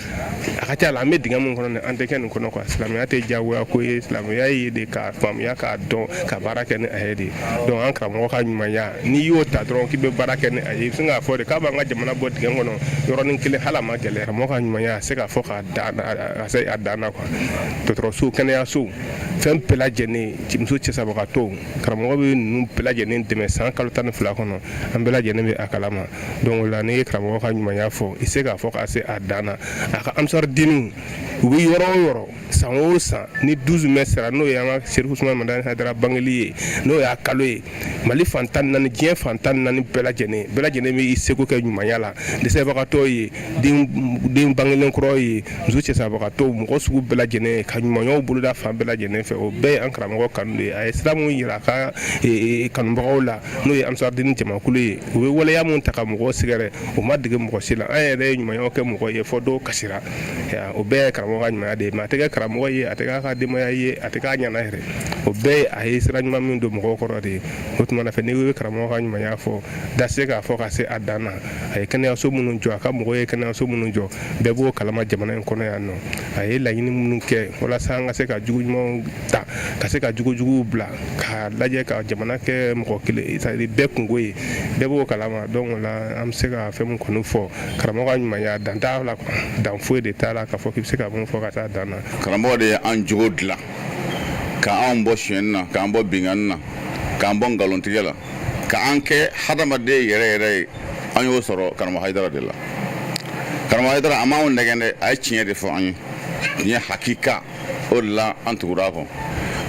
a ka ca la an bɛ dingɛ min kɔnɔ, an tɛ kɛ nin kɔnɔ quoi. Silamɛya tɛ diyagoya ko ye, silamɛya ye de ka faamuya, k'a dɔn, ka baara kɛ ni a ye de. Donc an karamɔgɔ ka ɲumanya, n'i y'o ta dɔrɔn k'i bɛ baara kɛ ni a ye, i bɛ sin k'a fɔ de k'a b'an ka jamana bɔ dingɛ kɔnɔ yɔrɔnin kelen, hali a ma gɛlɛya. Karamɔgɔ ka ɲumanya a se k'a fɔ k'a dan a se a dan na quoi. Dɔgɔtɔrɔso, kɛnɛyaso, fɛn bɛɛ lajɛlen, muso cɛsabagatɔw, karamɔgɔ bɛ ninnu bɛɛ lajɛlen dɛmɛ san kalo 12 kɔnɔ. An bɛɛ lajɛlen bɛ a kalama. Donc o la, n'i ye karamɔgɔ ka ɲumanya fɔ, i se k'a fɔ k'a se a dan na. A ka Ansardiniw, u bɛ yɔrɔ o yɔrɔ, san o san ni 12 mai sera, n'o ye an ka Serifu Usumani Madani Hayidara bangeli ye, n'o y'a kalo ye, Mali fan 14, diɲɛ fan 14 bɛɛ lajɛlen bɛ i seko kɛ ɲumanya la. Dɛsɛbagatɔw ye, den bangelen kɔrɔ ye, muso cɛsabagatɔw, mɔgɔ sugu bɛɛ lajɛlen, ka ɲumanyaw boloda fan bɛɛ lajɛlen fɛ. O bɛɛ ye an karamɔgɔ kanu de ye. A ye sira mun yira a ka kanubagaw la, n'o ye Ansardini jamakulu ye, u bɛ waleya mun ta ka mɔgɔw sɛgɛrɛ, o ma dege mɔgɔ si la. An yɛrɛ ye ɲumanyaw kɛ mɔgɔ ye fɔ dɔw kasira. O bɛɛ ye karamɔgɔ ka ɲumanya de ye. Mais a tɛ kɛ karamɔgɔ ye, a tɛ k'a ka denbaya ye, a tɛ k'a ɲɛna yɛrɛ. O bɛɛ ye a ye sira ɲuman min don mɔgɔw kɔrɔ de ye. O tuma na fɛ, n'i bɛ karamɔgɔ ka ɲumanya fɔ, da se k'a fɔ ka se a dan na. A ye kɛnɛyaso minnu jɔ, a ka mɔgɔw ye kɛnɛyaso minnu jɔ, bɛɛ b'o kalama jamana in kɔnɔ yan nɔ. A ye laɲini minnu kɛ walasa an ka se ka jugu ɲumanw ta, ka se ka jugu juguw bila, k'a lajɛ ka jamana kɛ mɔgɔ kelen, c'est à dire bɛɛ kungo ye, bɛɛ b'o kalama. Donc o la, an bɛ se ka fɛn min kɔni fɔ, karamɔgɔ ka ɲumanya dan t'a la, dan foyi de t'a la k'a fɔ k'i bɛ se ka mun fɔ ka taa dan na. Karamɔgɔ de ye an jogo dilan, k'anw bɔ sonyɛni na, k'an bɔ binkanni na, k'an bɔ nkalontigɛ la, k'an kɛ hadamaden yɛrɛ yɛrɛ ye. An y'o sɔrɔ karamɔgɔ Hayidara de la. Karamɔgɔ Hayidara, a m'anw nɛgɛn dɛ, a ye tiɲɛ de fɔ an ye, tiɲɛ hakika. O de la an tugura a kɔ.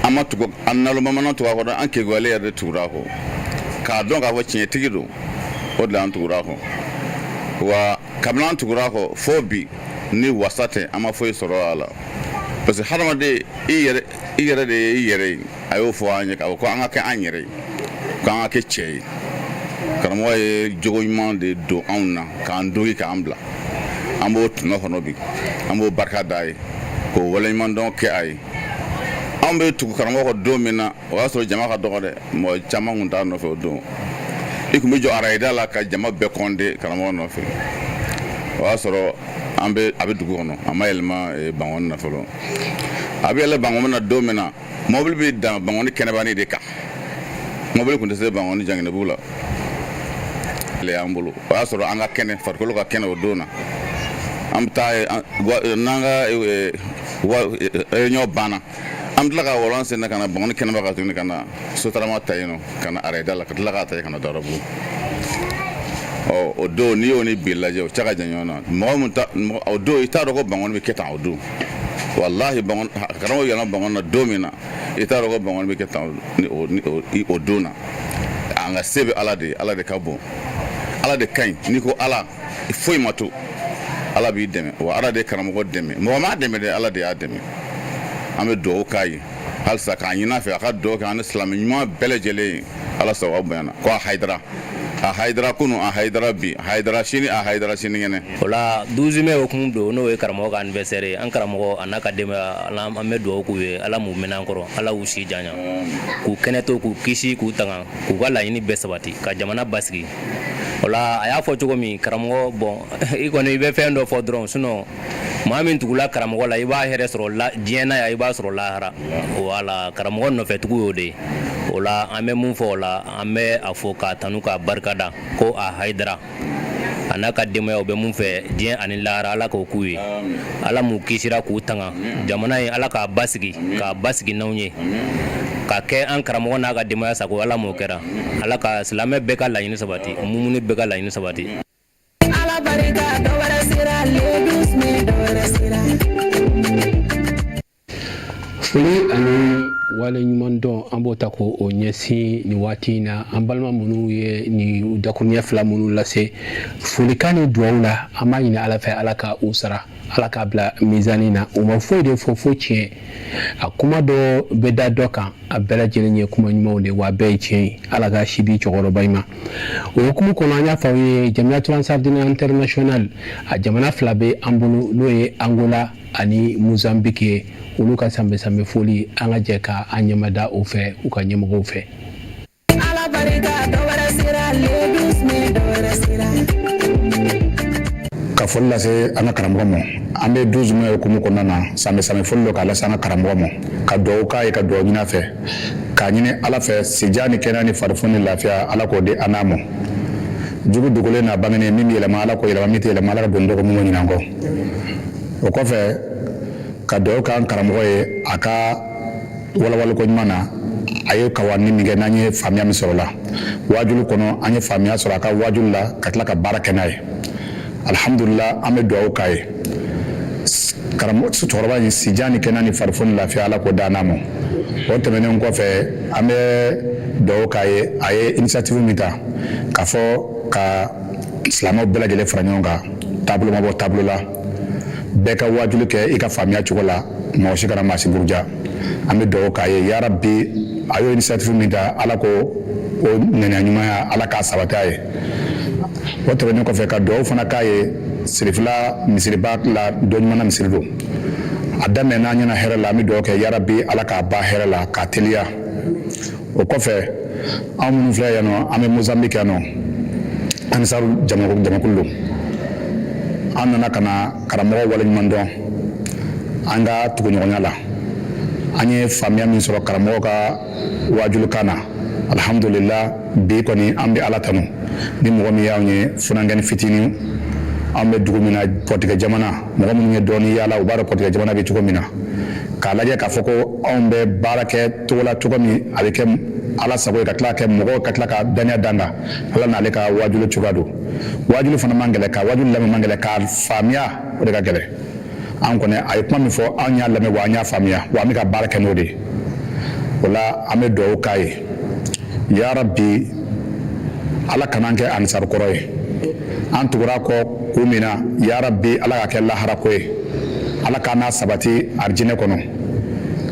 An ma tugu an nalomamana tugu a kɔ dɛ, an keguyalen yɛrɛ de tugura a kɔ k'a dɔn k'a fɔ tiɲɛtigi don. O de la an tugura a kɔ. Wa kabini an tugura a kɔ fo bi, ni wasa tɛ, an ma foyi sɔrɔ a la, parce que hadamaden, i yɛrɛ, i yɛrɛ de ye i yɛrɛ ye. A y'o fɔ an ye k'a fɔ ko an ka kɛ an yɛrɛ ye, k'an ka kɛ cɛ ye. Karamɔgɔ ye jogo ɲuman de don anw na, k'an dogi, k'an bila. An b'o tɔnɔ kɔnɔ bi, an b'o barika da ye, k'o waleɲumandɔn kɛ a ye. Anw bɛ tugu karamɔgɔ kɔ don min na, o y'a sɔrɔ jama ka dɔgɔ dɛ, mɔgɔ caman tun t'a nɔfɛ. O don, i tun bɛ jɔ arayida la ka jama bɛɛ kɔnde karamɔgɔ nɔfɛ. O y'a sɔrɔ an bɛ a bɛ dugu kɔnɔ, a ma yɛlɛma Bankɔni na fɔlɔ. A bɛ yɛlɛ Bankɔni na don min na, mɔbili bɛ dan Bankɔni kɛnɛbanin de kan. Mɔbili tun tɛ se Bankɔni Janginɛbugu la le y'an bolo. O y'a sɔrɔ an ka kɛnɛ, farikolo ka kɛnɛ. O don na, an bɛ taa n'an ka réunion banna, an bɛ tila ka wɔlɔn sen ka na Bankɔni kɛnɛba kan tuguni, ka na sotarama ta yen nɔ, ka na arayida la, ka tila k'a ta yen ka na Dawudabugu. Ɔ, o don, n'i y'o ni bi lajɛ, o cɛ ka jan ɲɔgɔn na. Mɔgɔ min ta o don, i t'a dɔn ko Bankɔni bɛ kɛ tan o don. Walahi, karamɔgɔ yɛlɛma Bankɔni na don min na, i t'a dɔn ko Bankɔni bɛ kɛ tan o don na. An ka se bɛ Ala de ye. Ala de ka bon, Ala de ka ɲi. N'i ko Ala, foyi ma to, Ala b'i dɛmɛ. Wa Ala de ye karamɔgɔ dɛmɛ, mɔgɔ m'a dɛmɛ dɛ, Ala de y'a dɛmɛ. An bɛ dugawu k'a ye halisa, k'a ɲini a fɛ a ka dugawu kɛ an ni silamɛ ɲuman bɛɛ lajɛlen ye. Ala sago bonyana ko a Hayidara, a Hayidara kunu, a Hayidara bi, a Hayidara sini, a Hayidara sinikɛnɛ. O la, 12 mai hukumu don, n'o ye karamɔgɔ ka anniversaire ye. An karamɔgɔ a n'a ka denbaya, an bɛ dugawu k'u ye. Ala m'u mɛnna an kɔrɔ, Ala y'u si janya, k'u kɛnɛ to, k'u kisi, k'u tanga, k'u ka laɲini bɛɛ sabati, ka jamana basigi. O la, a y'a fɔ cogo min, karamɔgɔ, bon, i kɔni i bɛ fɛn dɔ fɔ dɔrɔn. Sinon maa min tugula karamɔgɔ la, i b'a hɛrɛ sɔrɔ la diɲɛ na yan, i b'a sɔrɔ lahara. Wala karamɔgɔ nɔfɛtugu y'o de ye. O la, an bɛ mun fɔ o la? An bɛ a fɔ k'a tanu, k'a barikada, ko a Hayidara a n'a ka denbaya bɛ mun fɛ diɲɛ ani lahara, Ala k'o k'u ye. Ala m'u kisira, k'u tanga. Jamana in, Ala k'a basigi, k'a basigi n'anw ye, ka kɛ an karamɔgɔ n'a ka denbaya sago. Ala m'o kɛra. Ala ka silamɛ bɛɛ ka laɲini sabati, mumuni bɛɛ ka laɲini sabati. Ala barika, dɔ wɛrɛ sera le 12 mai, dɔ wɛrɛ sera. Foli ani wale ɲuman dɔn, an b'o ta ko o ɲɛsin nin waati in na an balima minnu ye nin dakuruɲɛ fila minnu lase folikan ni duwawu la. An b'a ɲini Ala fɛ, Ala ka u sara, Ala k'a bila mizani na. U ma foyi de fɔ fo tiɲɛ. A kuma dɔ bɛ da dɔ kan, a bɛɛ lajɛlen ye kuma ɲumanw de, wa bɛɛ ye tiɲɛ ye. Ala ka si di cɛkɔrɔba in ma. O hukumu kɔnɔ, an y'a fɔ aw ye, Jamiyatul Ansardine International, a jamana fila bɛ an bolo, n'o ye Angola ani Mozambique ye. Olu ka sanbɛ sanbɛ foli, an ka jɛ ka an ɲɛmada o fɛ, u ka ɲɛmɔgɔw fɛ. Ala barika, dɔ wɛrɛ sera le 12 mai, dɔ wɛrɛ sera. Ka foli lase an ka karamɔgɔ ma. An bɛ 12 mai hukumu kɔnɔna na, sanbɛ sanbɛ foli dɔ k'a lase an ka karamɔgɔ ma, ka dugawu k'a ye, ka dugawu ɲini a fɛ, k'a ɲini Ala fɛ sijan ni kɛnɛya ni farifoni ni lafiya, Ala k'o di an n'a ma. Jugu dogolen n'a bangenen, min bɛ yɛlɛma, Ala k'o yɛlɛma, min tɛ yɛlɛma, Ala ka don dɔgɔ mun ɲinan kɔ. O kɔfɛ, ka dugawu k'an karamɔgɔ ye a ka walawaliko ɲuman na. A ye kawani min kɛ, n'an ye faamuya min sɔrɔ la waajulu kɔnɔ, an ye faamuya sɔrɔ a ka waajulu la ka tila ka baara kɛ n'a ye. Alihamudulila, an bɛ dugawu k'a ye. Karamɔgɔ cɛkɔrɔba in, sijan ni kɛnɛya ni farifoni lafiya, Ala k'o d'an n'a ma. O tɛmɛnen kɔfɛ, an bɛ dugawu k'a ye. A ye initiative min ta k'a fɔ ka silamɛw bɛɛ lajɛlen fara ɲɔgɔn kan, taabolo ma bɔ taabolo la, bɛɛ ka waajuli kɛ i ka faamuya cogo la, mɔgɔ si kana maa si buruja. An bɛ dugawu k'a ye, yarabi, a y'o initiative min ta, Ala ko o ŋaniya ɲumanya, Ala k'a sabati a ye. O tɛmɛnen kɔfɛ, ka dugawu fana k'a ye. Sirifila misiriba la, dɔ ɲuman na misiri don, a daminɛ n'a ɲɛna hɛrɛ la. An bɛ dugawu kɛ, yarabi, Ala k'a ban hɛrɛ la k'a teliya. O kɔfɛ, anw minnu filɛ yan nɔ, an bɛ Mozambique yan nɔ, Ansaru jamakulu don. An nana ka na karamɔgɔ waleɲuman dɔn an ka tuguɲɔgɔnya la. An ye faamuya min sɔrɔ karamɔgɔ ka waajulukan na, alhamdulila, bi kɔni an bɛ Ala tanu. Ni mɔgɔ min y'anw ye funankɛni fitinin, an bɛ dugu min na, Pɔrɔtigɛ jamana, mɔgɔ minnu ye dɔɔnin yaala, u b'a dɔn Pɔrɔtigɛ jamana bɛ cogo min na, k'a lajɛ k'a fɔ ko anw bɛ baara kɛ cogo la, cogo min a bɛ kɛ Ala sago ye, ka tila kɛ mɔgɔw ka tila ka dannaya d'an kan. Ala n'ale ka waajulu cogoya don. Waajulu fana man gɛlɛn, ka waajulu lamɛn man gɛlɛn, k'a faamuya o de ka gɛlɛn. An kɔni, a ye kuma min fɔ, an y'a lamɛn wa an y'a faamuya wa an bɛ ka baara kɛ n'o de ye. O la, an bɛ dugawu k'a ye, yarabi, Ala kana an kɛ ansaru kɔrɔ ye. An tugura kɔ kun min na, yarabi, Ala ka kɛ lahara ko ye, Ala k'an n'a sabati arijinɛ kɔnɔ.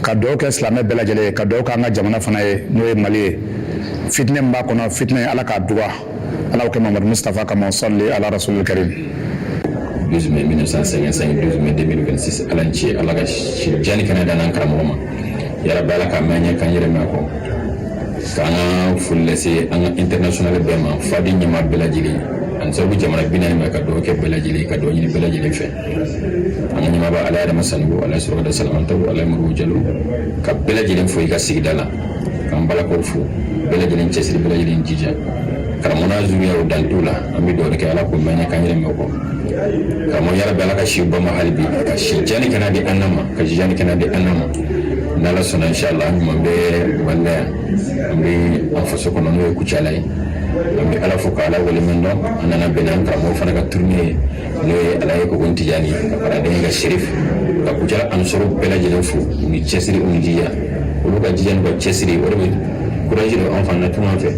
Ka dugawu kɛ silamɛ bɛɛ lajɛlen ye, ka dugawu kɛ an ka jamana fana ye, n'o ye Mali ye. Fitinɛ min b'a kɔnɔ, fitinɛ, Ala k'a duga. Ala kɛ Mamadu Mustafa kama, sɔli ala rasulil karim. 12 mai 1955, 12 mai 2026, Ala ni ce. Ala ka jan ni kɛnɛ d'an karamɔgɔ ma. Yarabi, Ala k'a mɛn ɲɛ, k'an yɛrɛ mɛn kɔ. K'an ka foli lase an ka international bɛɛ ma, faden ɲɛmaa bɛɛ lajɛlen ani sababu jamana 40 ma, ka dugawu kɛ bɛɛ lajɛlen, ka dugawu ɲini bɛɛ lajɛlen fɛ. An ka ɲɛmaaba, Ala yɛrɛ Sanogo, Ala sɔrɔ da Salamantaw, Ala Moribo Jalo, ka bɛɛ lajɛlen fo i ka sigida la, k'an balakaw fo, bɛɛ lajɛlen cɛsiri, bɛɛ lajɛlen jija. Karamɔgɔ n'a zuriyaw dan t'u la. An bɛ dugawu kɛ, Ala k'o mɛn ɲɛ, k'an yɛrɛ mɛn kɔ. Karamɔgɔ, yarabi, Ala ka si ba ma hali bi, ka si jan ni kɛnɛ di an ma, ka si jan ni kɛnɛ di an ma. N'Ala sɔnna, inshallah, an ɲuman bɛ Mali la yan, an bɛ an faso kɔnɔ, n'o ye Kucala ye. An bɛ Ala fo ka Ala waleɲuman dɔn. An nana bɛn n'an karamɔgɔ fana ka tournée ye, n'o ye Ala ye Koko Tijani ka fara den ka Serif ka Kucala Ansaru bɛɛ lajɛlen fo, u ni cɛsiri, u ni jija. Olu ka jija n'u ka cɛsiri, o de bɛ courage don an fana na tunga fɛ.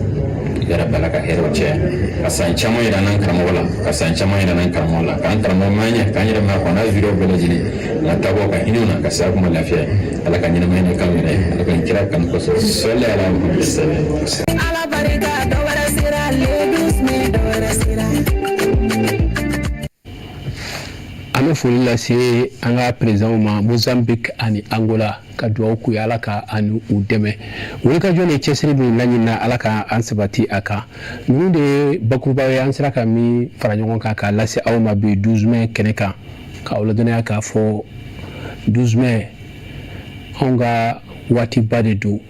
Yarabi, Ala ka hɛrɛw caya, ka san caman yira n'an karamɔgɔ la, ka san caman yira n'an karamɔgɔ la, k'an karamɔgɔ mɛn ɲɛ, k'an yɛrɛ mɛn kɔ, n'a zuriyaw bɛɛ lajɛlen, nka taabɔ ka hinɛ na, ka saya kuma lafiya. Ala ka ɲɛnamaya ni kan yɛrɛ, Ala ka kira kanu kosɔn. Sɔli ala Muhammad. Ala barika, dɔ wɛrɛ sera le 12 mai, dɔ wɛrɛ sera. An bɛ foli lase an ka présidentw ma, Mozambique ani Angola, ka dugawu k'u ye, Ala ka ani u dɛmɛ wulikajɔ ni cɛsiri min laɲinina, Ala ka an sabati a kan. Ninnu de ye bakurubaw ye an sera ka min fara ɲɔgɔn kan k'a lase aw ma bi 12 mai kɛnɛ kan, k'aw ladɔnniya k'a fɔ 12 mai anw ka waatiba de don.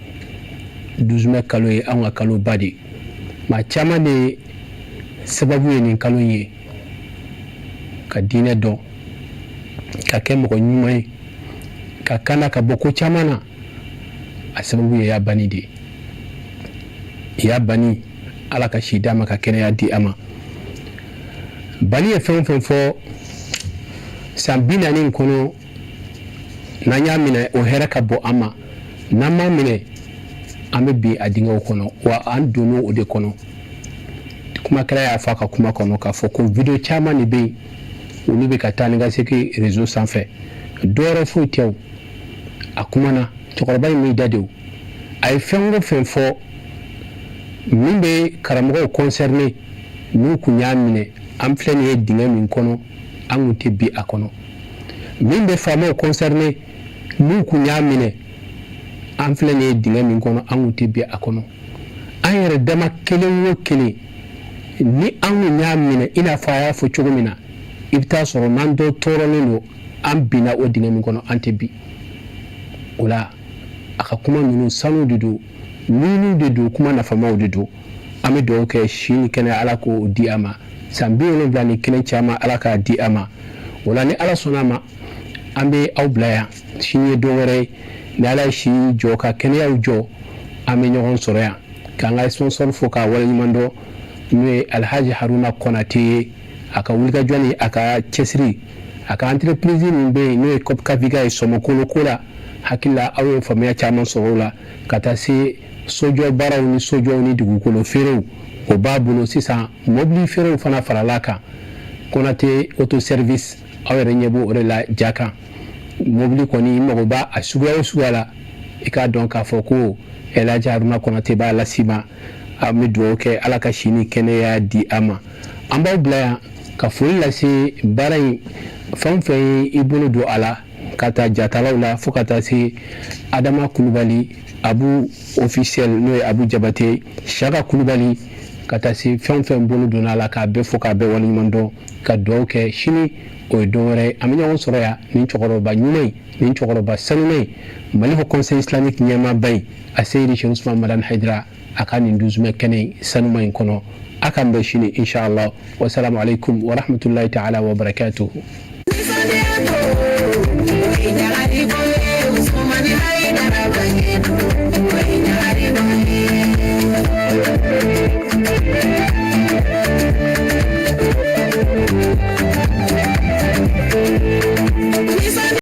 12 mai kalo ye anw ka kaloba de. Maa caman de sababu ye nin kalo in ye ka diinɛ dɔn, ka kɛ mɔgɔ ɲuman ye, ka kana ka bɔ ko caman na. A sababu ye ya Bani de ye. Ya Bani, Ala ka si d'a ma, ka kɛnɛya di a ma. Bani ye fɛn o fɛn fɔ san 40 in kɔnɔ, n'an y'a minɛ, o hɛrɛ ka bɔ an ma. N'an m'a minɛ, an bɛ bin a dingɛw kɔnɔ, wa an donn'o o de kɔnɔ. Kumakɛla y'a fɔ a ka kuma kɔnɔ k'a fɔ ko vidéo caman de bɛ yen, olu bɛ ka taa ni ka segin réseau sanfɛ. Dɔwɛrɛ foyi tɛ o, a kumana cɛkɔrɔba in m'i da de o. A ye fɛn o fɛn fɔ min bɛ karamɔgɔw concerné, n'u kun y'a minɛ, an filɛ nin ye dingɛ min kɔnɔ, an kun tɛ bi a kɔnɔ. Min bɛ faamaw concerné, n'u kun y'a minɛ, an filɛ nin ye dingɛ min kɔnɔ, an kun tɛ bi a kɔnɔ. An yɛrɛ dama kelen o kelen, ni an kun y'a minɛ i n'a fɔ a y'a fɔ cogo min na, i bɛ taa sɔrɔ n'an dɔ tɔɔrɔlen don, an binna o dingɛ min kɔnɔ, an tɛ bi o la. A ka kuma ninnu, sanu de don, ɲininiw de don, kuma nafamaw de don. An bɛ dugawu kɛ, si ni kɛnɛya, Ala k'o di a ma. San 71 caman, Ala k'a di a ma. O la, ni Ala sɔnna a ma, an bɛ aw bila yan. Sini ye don wɛrɛ ye. Ni Ala ye si jɔ ka kɛnɛyaw jɔ. An bɛ ɲɔgɔn sɔrɔ yan k'an ka sponsor fo k'a waleɲuman dɔn, n'o ye Alhaji Haruna Kɔnate ye. A ka wulikajɔ ni a ka cɛsiri, a ka entreprise min bɛ yen, n'o ye Copcaviga ye sɔmɔkolo ko la, hakili la aw ye faamuya caman sɔrɔ o la, ka taa se sojɔ baaraw ni sojɔw ni dugukolo feerew, o b'a bolo sisan. Mobili feerew fana farala kan. Konate Auto Service, aw yɛrɛ ɲɛ b'o de la ja kan. Mobili kɔni, i mago b'a a suguya o suguya la, i k'a dɔn k'a fɔ ko Elhaji Haruna Konate b'a las'i ma. An bɛ dugawu kɛ, Ala ka si ni kɛnɛya di a ma. An b'aw bila yan ka foli lase baara in fɛn o fɛn ye i bolo don a la, ka taa jatalaw la fo ka taa se Adama Kulubali, Abu Officiel, n'o ye Abu Jabate, Saka Kulubali, ka taa se fɛn o fɛn bolo donna a la, k'a bɛɛ fo k'a bɛɛ waleɲuman dɔn, ka dugawu kɛ. Sini, o ye don wɛrɛ ye, an bɛ ɲɔgɔn sɔrɔ yan. Nin cɛkɔrɔba ɲuman in, nin cɛkɔrɔba sanuman in, Mali Haut Conseil Islamique ɲɛmaaba in, a Seyidi Cheikh Usman Madani Hayidara, a ka nin 12 mai kɛnɛ in sanuman in kɔnɔ. A k'an bɛn sini, inshallah. Wasalamu alaikum wa rahmatullahi ta'ala wa barakatuhu.